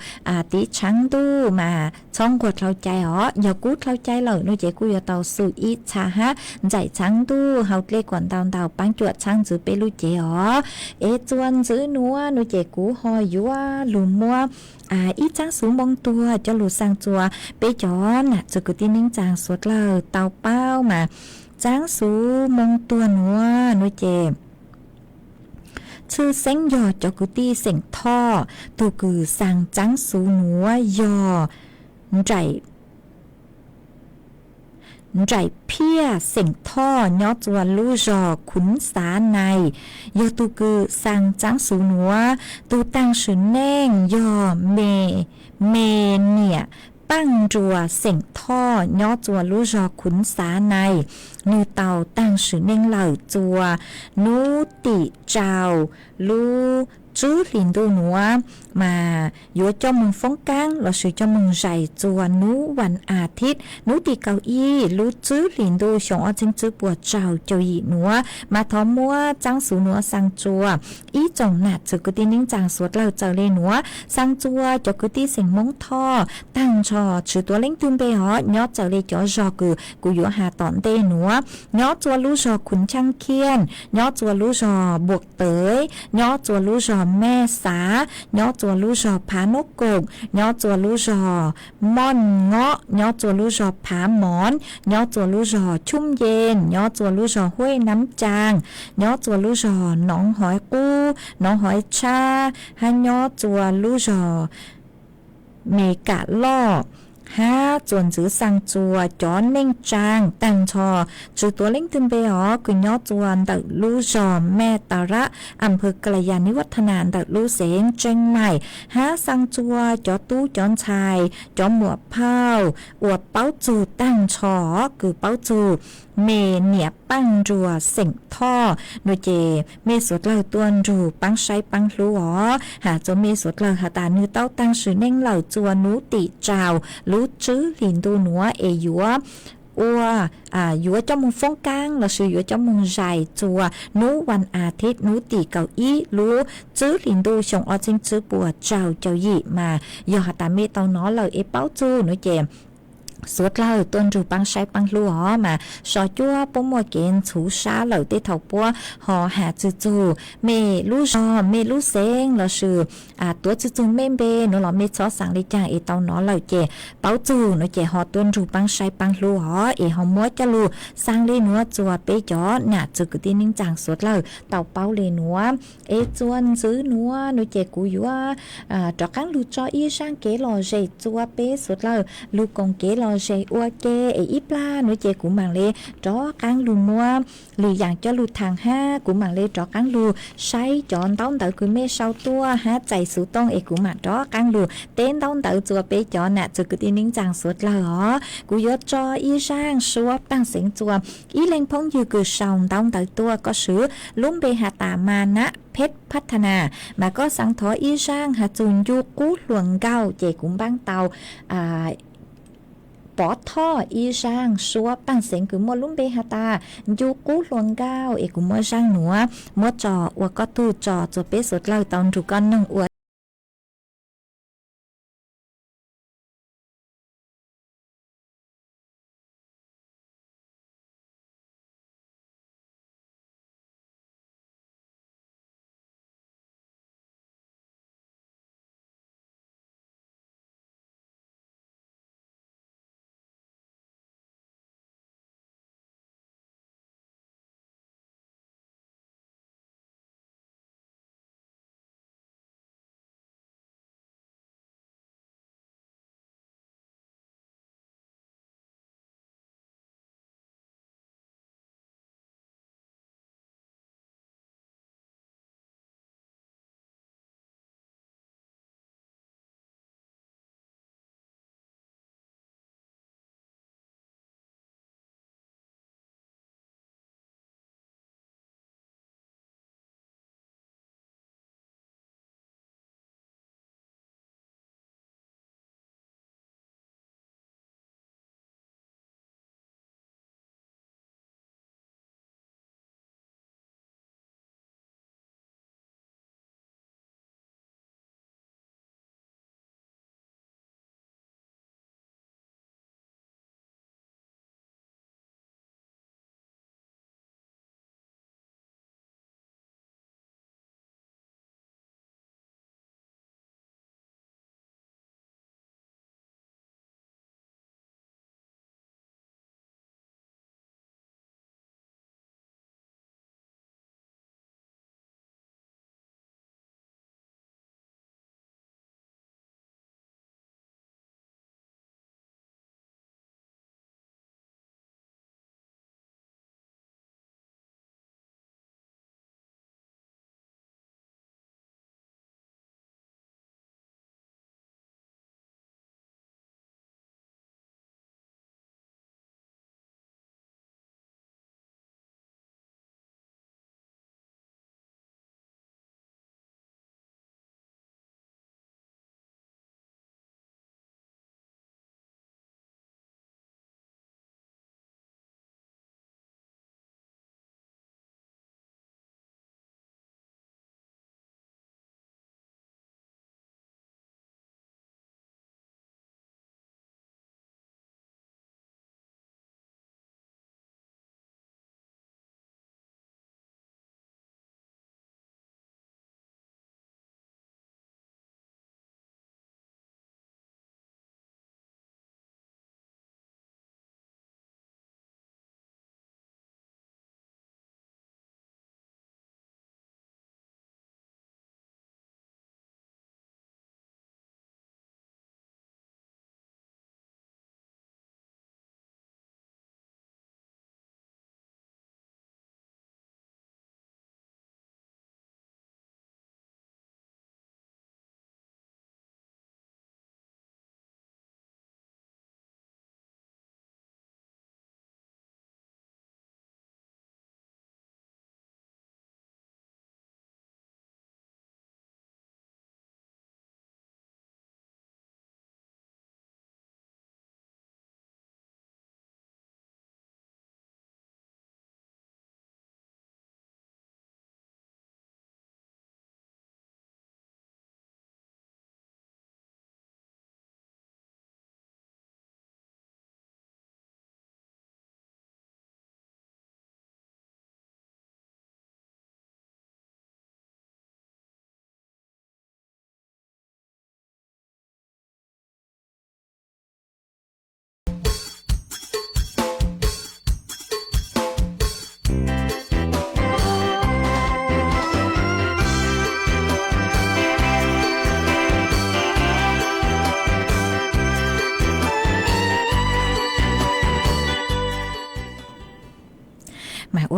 tiv tshaav ntuj mas txhob nquag dlhau cai hov, yog kub dlhau cai lawm nuav ces kuj yuav tau xum ib txha hab ntxaim tshaav ntuj hau dlej kuam ntau ntau paab cuam txhaab ntxwv peb lub cev hov. Es txuas ntxwv nuav nuav ces kuv ho yuav lug muab ib txaab xuv moo tuag coj lug xaa txuas peb cov nam txwv kwv tij neej tsaa suav dlawg tau paub mas txaab xuv moo tuag nuav nuav ces tshwj xeeb yog cov kwv tij xeem Thoj, tug kws xaa txaab xuv nuav yog Nraim Phiaj xeem Thoj nyob txuas lub zog Khuv Xav Nais, yog tug kws xaa txaab xuv nuav. Tug taag sim neej yog Me Niam Paaj Nruas xeem Thoj nyob txuas lub zog Khuv Xav Nais, nwg tau taag sim neej lawm txuas nub tim rau lub tswb hlis ntuj nuav, mas yuav coj moog foob kaab lossis coj moog zais txuas nub vas a thib nub tim kaum ib lub tswb hlis ntuj xyoo ob txheeb tswb puas rau caum yim nuav. Mas thov muab txaab xuv nuav xaa txuas ib tsoom nam txwv kwv tij neej tsaa suav dlawg txawm le nuav, xaa txuas cov kwv tij xeem Moob Thoj taag nrho tsi tuav leej twg npe hov, nyob txawm le cov zog kws kuv yuav has tom ntej nuav, nyob txuas lub zog Khuv Tshaab Khiaj, nyob txuas lub zog Npuam Tawv, nyob txuas lub zog Mej Xav, nyob txuas lub zog Phav Nub Koom, nyob txuas lub zog Mooj Ngob, nyob txuas lub zog Phav Moov, nyob txuas lub zog Tshub Yej, nyob txuas lub zog Huaj Naab Caag, nyob txuas lub zog Noov Hov Qub, Noov Hov Tshab, hab nyob txuas lub zog Me Kam Loj, hab txuas ntxiv xaa txuas cov neej tsaa taag nrho tsi tuav leej twg npe hov kws nyob txuas ntawm lub zog Mej Tas Rab, am pawg Kala Yas Nib Vaj Tha Nas ntawm lub xeev Tseeb Maim, hab xaa txuas cov tub cov ntxhais cov muam phauj uas paub txug taag nrho kws paub txug Me Niam Paaj Nruas xeem Thoj nuav ces mej suav dlawg tuaj nrug paab saib paab hlub os. Has txuas mej suav dlawg has tas nwg tau taag sim neej lawm txuas nub tim rau lub tswb hlis ntuj nuav es yuav ua, yuav coj moog foob kaab lossis yuav coj moog zais txuas nub vas a thib nub tim kaum ib lub tswb hlis ntuj xyoo ob txheeb tswb puas rau caum yim mas yog has tas mej tau nov lawm es paub txug nuav ces suav dlawg tuaj nrug paab saib paab hlub os. Mas so cuab puab muaj kev ntxhuv sab lawm, tej thaum puab ho has txug txug mej lub zog, mej lub xeev lossis tuav txug txug mej npe nuav los mej txhob xaav le caag es tau nov lawm ces paub txug nuav ces ho tuaj nrug paab saib paab hlub os, es ho muab coj lug xaa le nuav txuas peb cov nam txwv kwv tij neej tsaa suav dlawg tau paub le nuav. Es txuas ntxiv nuav nuav ces kuv yuav rov qaab lug tso ib zaaj kev lom zem txuas peb suav dlawg lug koom kev lom zem ua ke. Es ib plag nuav ces kuv maam le rov qaab lug muab lwm yaam coj lug thaam hab kuv maam le rov qaab lug saib cov ntaub ntawv kws mej sau tuaj hab txais xuv tooj es kuv maam rov qaab lug teb ntaub ntawv txuas peb cov nam txwv kwv tij neej tsaa suav dlawg os. Kuv yuav tso ib zaaj suab paaj xeev txuas ib leeg phooj ywg kws sau ntaub ntawv tuaj, koj swv lub npe has tas Mas Nab Phej Phathana, mas koj xaav thov ib zaaj has txug Ncu Qub Hluas Nkaus ces kuv npaab tau pov thoj ib zaaj suab paaj xeev kws muaj lub npe has tas Ncu Qub Hluas Nkaus es kuv muab zaaj nuav muab tso ua koj tug tso txuas peb suav dlawg tau nrug koj noog ua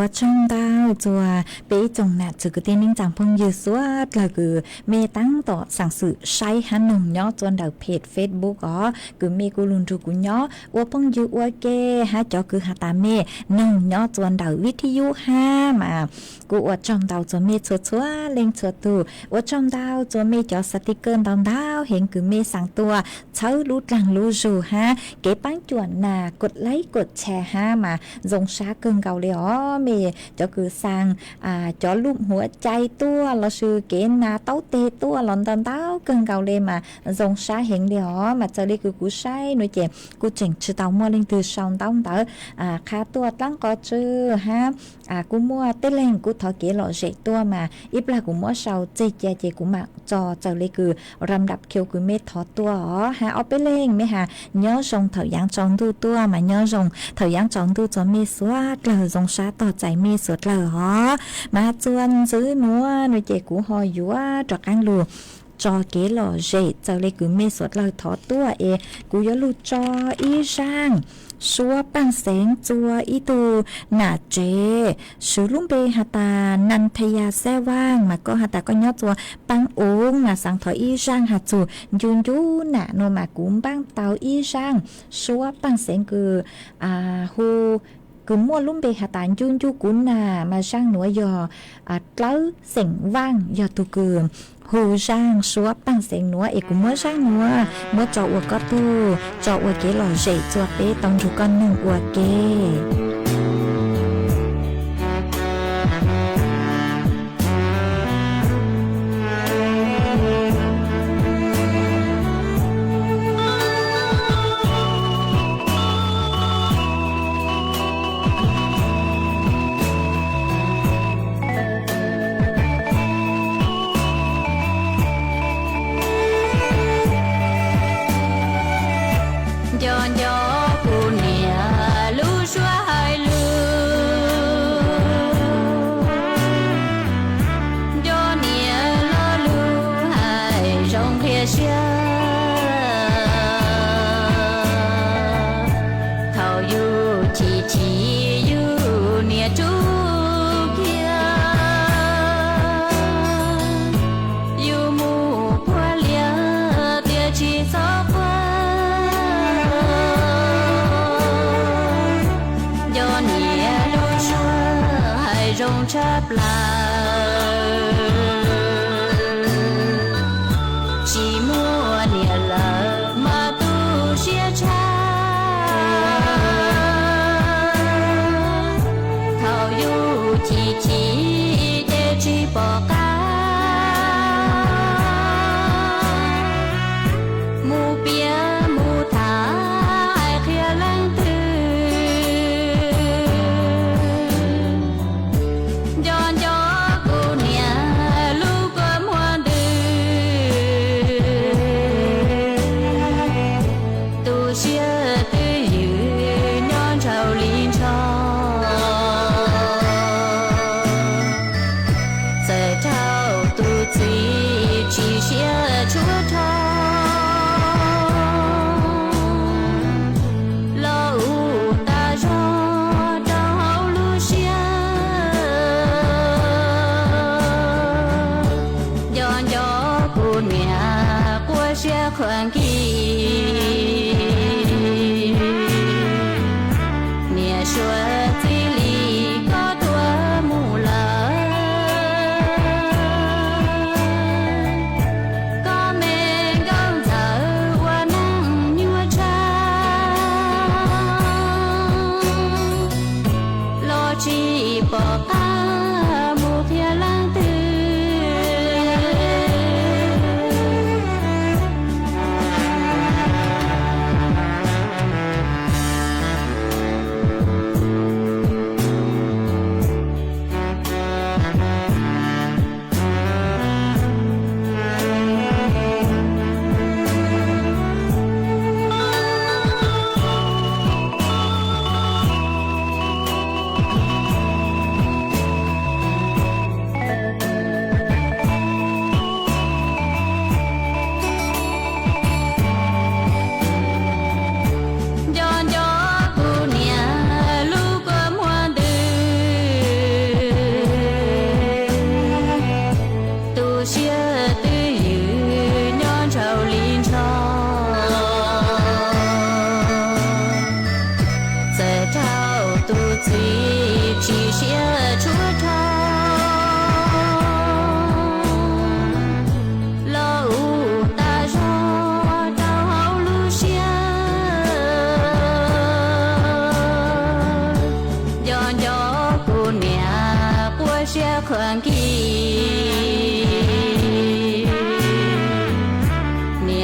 Ua tsaug ntau txug peb ib tsoom nam txiv kwv tij neej tsaa phooj ywg suav dlawg kws mej taab tom xaam xwm saib hab noog nyob txua ntawm page Facebook os, kws mej kuj lug nrug kuv nyob ua phooj ywg ua ke, hab cov kws has tas mej noog nyob txua ntawm vib thib yub hab mas kuj ua tsaug ntau txug mej txhua txhua leej txhua tug. Ua tsaug ntau txug mej cov xav ti kawj ntau ntau heev kws mej xaav tuaj txhawb lub dlaag lub zug hab kev paab cuam nas kuas laib kuas tshas hab mas zoo sab kawg nkaus le os. Mej cov kws xaav cov lub huav cai tuaj lossis kev nas taub teg tuaj los ntau ntau kawg nkaus le mas zoo sab heev le os. Mas txawm le kws kuv saib nuav ces kuj tseem tsi tau muaj leej twg sau ntaub ntawv qha tuaj dlaab qhov tswv hab kuj muaj tej leeg kuj thov kev lom zem tuaj mas ib plag kuv muab sau tseg cia ces kuv mam tso txawm le kws ram dam khiu kws mej thov tuaj os. Hab ob peb leeg mej has nyob zoo thaum yaav tsaus ntuj tuaj mas nyob zoo thaum yaav tsaus ntuj txug mej suav dlawg zoo sab tog txais mej suav dlawg os. Mas txuas ntxiv nuav nuav ces kuv ho yuav rov qaab lug tso kev lom zem txawm le kws mej suav dlawg thov tuaj es kuv yuav lug tso ib zaaj suab paaj xeev txua ib tug nam tsev, swv lub npe has tas Nantaya Xeeb Vaaj mas koj has tas koj nyob txua paab ub mas xaav thov ib zaaj has txug ncu ncu nam nuav mas kuv npaaj tau ib zaaj suab paaj xeev kws hu kws muaj lub npe has tas ncu ncu kuv nam mas zaaj nuav yog dlawb xeem Vaaj yog tug kws hu zaaj suab paaj xeev nuav es kuv muab zaaj nuav muab tso ua koj tug tso ua kev lom zem txua peb tau nrug koj noog ua ke. Nco nco kuv niam lub suab hais lus, nco niam lo lus hais zoo qhia siab. Thaum yus chim chim yus niam rub kiag, yus mus puag lias tias tsis txhob quaj. Nco niam lub suab hais zoo tshaj plaws, tsis muaj niam lawm mas tu siab tshaj. Thaum yus chim chim ces tsis pom qab mus piav mus tham hais qhia leej twg. Nco nco kuv niam lub kua muag ntws, tu siab twj ywm nyob ntshaus li ntshaus. Txawm raug tus txiv tsis siab tshuaj rau, los ua tas zog rau hauv lub siab. Nco nco kuv niam quaj siab qhuav nkig, niam suav txij li koj tuaj mus lawm. Koj me nkauj ntxawm ua neej nyuaj tshaj, los tsis pom qab mus qhia leej twg.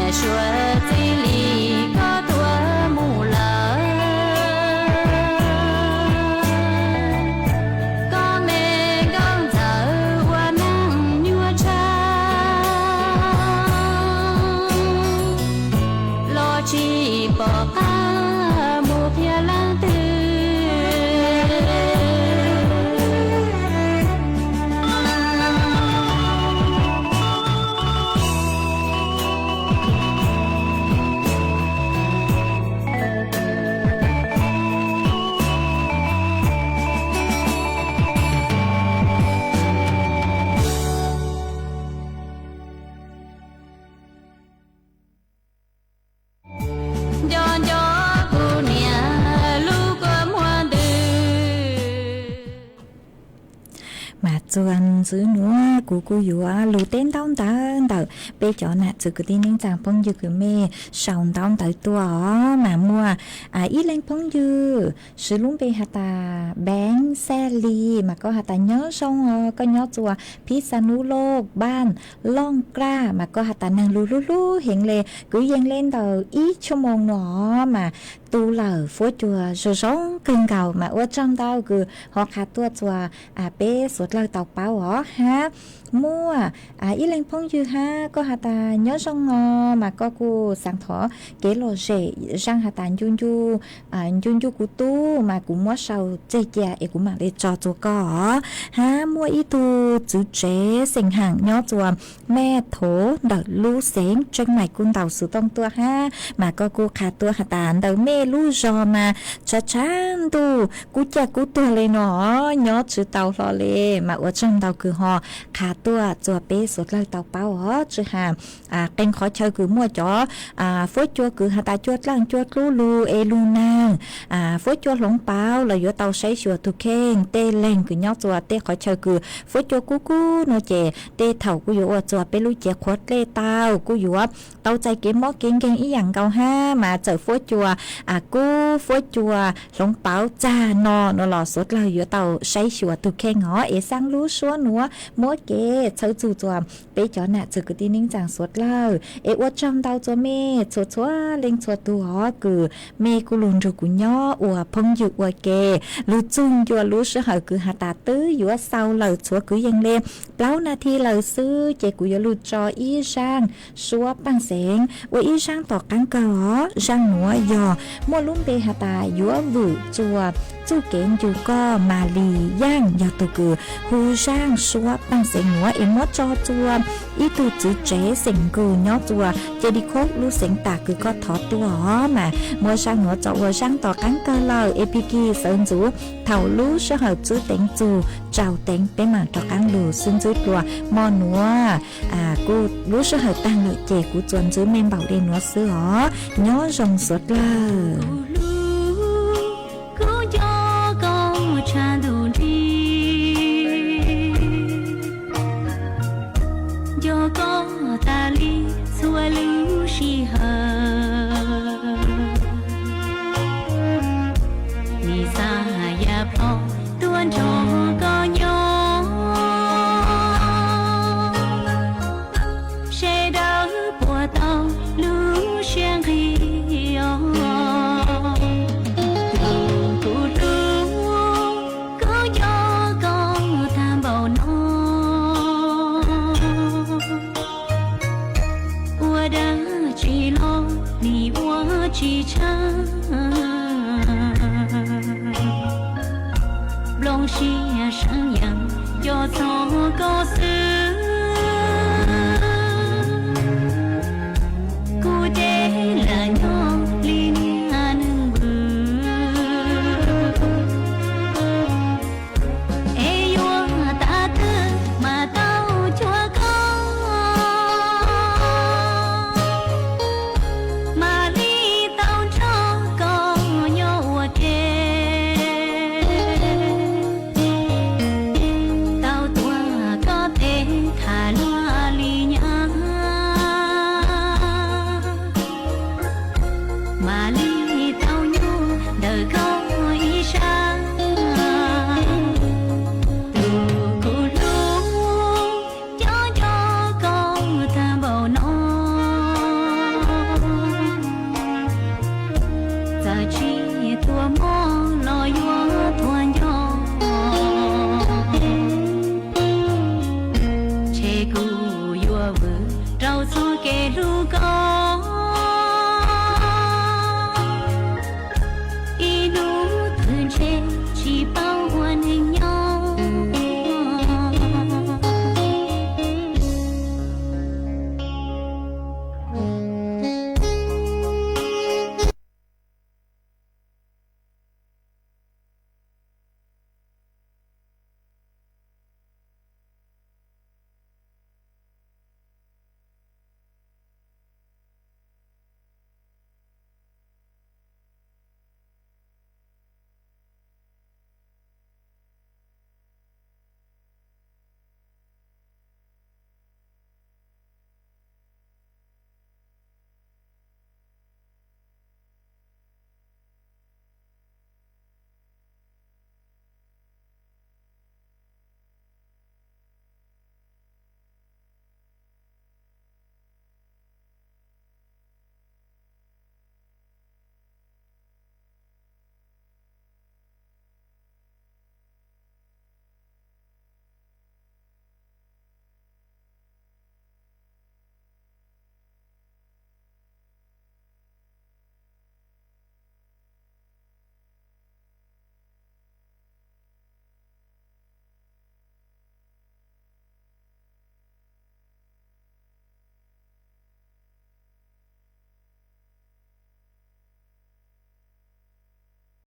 Suav txij li koj tuaj mus lawm, koj me nkauj ntxawm ua neej nyuaj tshaj, los tsis pom qab mus qhia leej twg. Nco nco kuv niam lub kua muag ntws. Mas txuas ntxiv nuav kuv kuj yuav lug teb ntaub ntawv ntawm peb cov nam txiv kwv tij neej tsaa phooj ywg kws mej sau ntaub ntawv tuaj os. Mas muaj ib leeg phooj ywg siv lub npe has tas Beev Xaj Lis, mas koj has tas nyob zoo os, koj nyob txuas Phib Xab Nub Loj, npaaj Looj Kraj, mas koj has tas neeg lug hlub hlub heev le, kwv yees le ntawm ib tshuaj moos no mas tu lawm fuab cua zoo zoo kawg nkaus, mas ua tsaug ntau kws ho qha tuaj txuas peb suav dlawg tau paub os hab. Muaj ib leeg phooj ywg hab koj has tas nyob zoo os, mas koj kuj xaav thov kev lom zem zaaj has tas ncu ncu ncu ncu kuv tub, mas kuv muab sau tseg cia es kuv maam le tso txuas koj os. Hab muaj ib tug txiv tsev xeem Haam nyob txuas Mej Thov ntawm lub xeev Tseeb Maim kuj ntaus xuv tooj tuaj hab, mas koj kuj qha tuaj has tas ntawm mej lub zog mas tshav tshav ntuj kub caj kub tuag le no, nyob tsi tau hlo le, mas ua tsaug ntau kws ho qha tuaj txuas peb suav dlawg tau paub os. Tsi has qee qhov chaw kws muaj cov fuab cua kws has tas cua dlaaj cua dlub lug es lug naag, fuab cua hloov pauv los yuav tau saib xyuas tug kheej. Tej leeg kws nyob txuas tej qhov chaw kws fuab cua kub kub no ces tej thaum kuj yuav ua txuas peb lub cev qhuav dlej tau, kuj yuav tau txais kev mob kev nkeeg ib yaam nkaus hab. Mas txawm fuab cua kub, fuab cua hloov pauv txag no no los suav dlawg yuav tau saib xyuas tug kheej os. Es xaa lub suab nuav muab kev txhawb txug txuas peb cov nam txiv kwv tij neej tsaa suav dlawg es ua tsaug ntau txuas mej txhua txhua leej txhua tug os kws mej kuj lug nrug kuv nyob ua phooj ywg ua ke. Lug txug ncua lub sij hawm kws has tas twb yuav xaus lawm txhua kwv yees le plaub nas this lawm xwb ces kuv yuav lug tso ib zaaj suab paaj xeev ua ib zaaj tom qaab kawg os. Zaaj nuav yog muaj lub npe has tas yuav vwm txuas txuj kev ncu koj. Mas Lis Yaaj yog tug kws hu zaaj suab paaj xeev nuav es muab tso txuas ib tug txiv tsev xeem Nkws nyob txuas Ces Di Khub lub xeev tas kws koj thov tuaj os. Mas muab zaaj nuav tso ua zaaj tom qaab kawg lawm es pig kig sawv ntxuv thaum lub sij hawm txwb teev txug tsau teev peb maam rov qaab lug xwb ntxwb dlua. Mo nuav kuj lub sij hawm taag lawm ces kuv txuas ntxwv me npaum le nuav xwb os. Nyob zoo suav dlawg. Kuv nco koj tshaj ntuj nrig, nco koj tas li txhua lub sij hawm. Nim xav yam plho tuaj nrog koj nyob, sawv daws puas tau lub siab nqig os. Tus kuv hlub, kuv nco koj tag npaum no, ua dab tsi los nim ua tsis tshaj. Nplooj siab sab yees nco txog koj xwb, kuv ces lam nyob li niag neeg vwm. Es yuav tas twg mas tau cuag koj, mam li tau nrog koj nyob ua ke. Tau tuav koj tes tham luag li nyab, mam li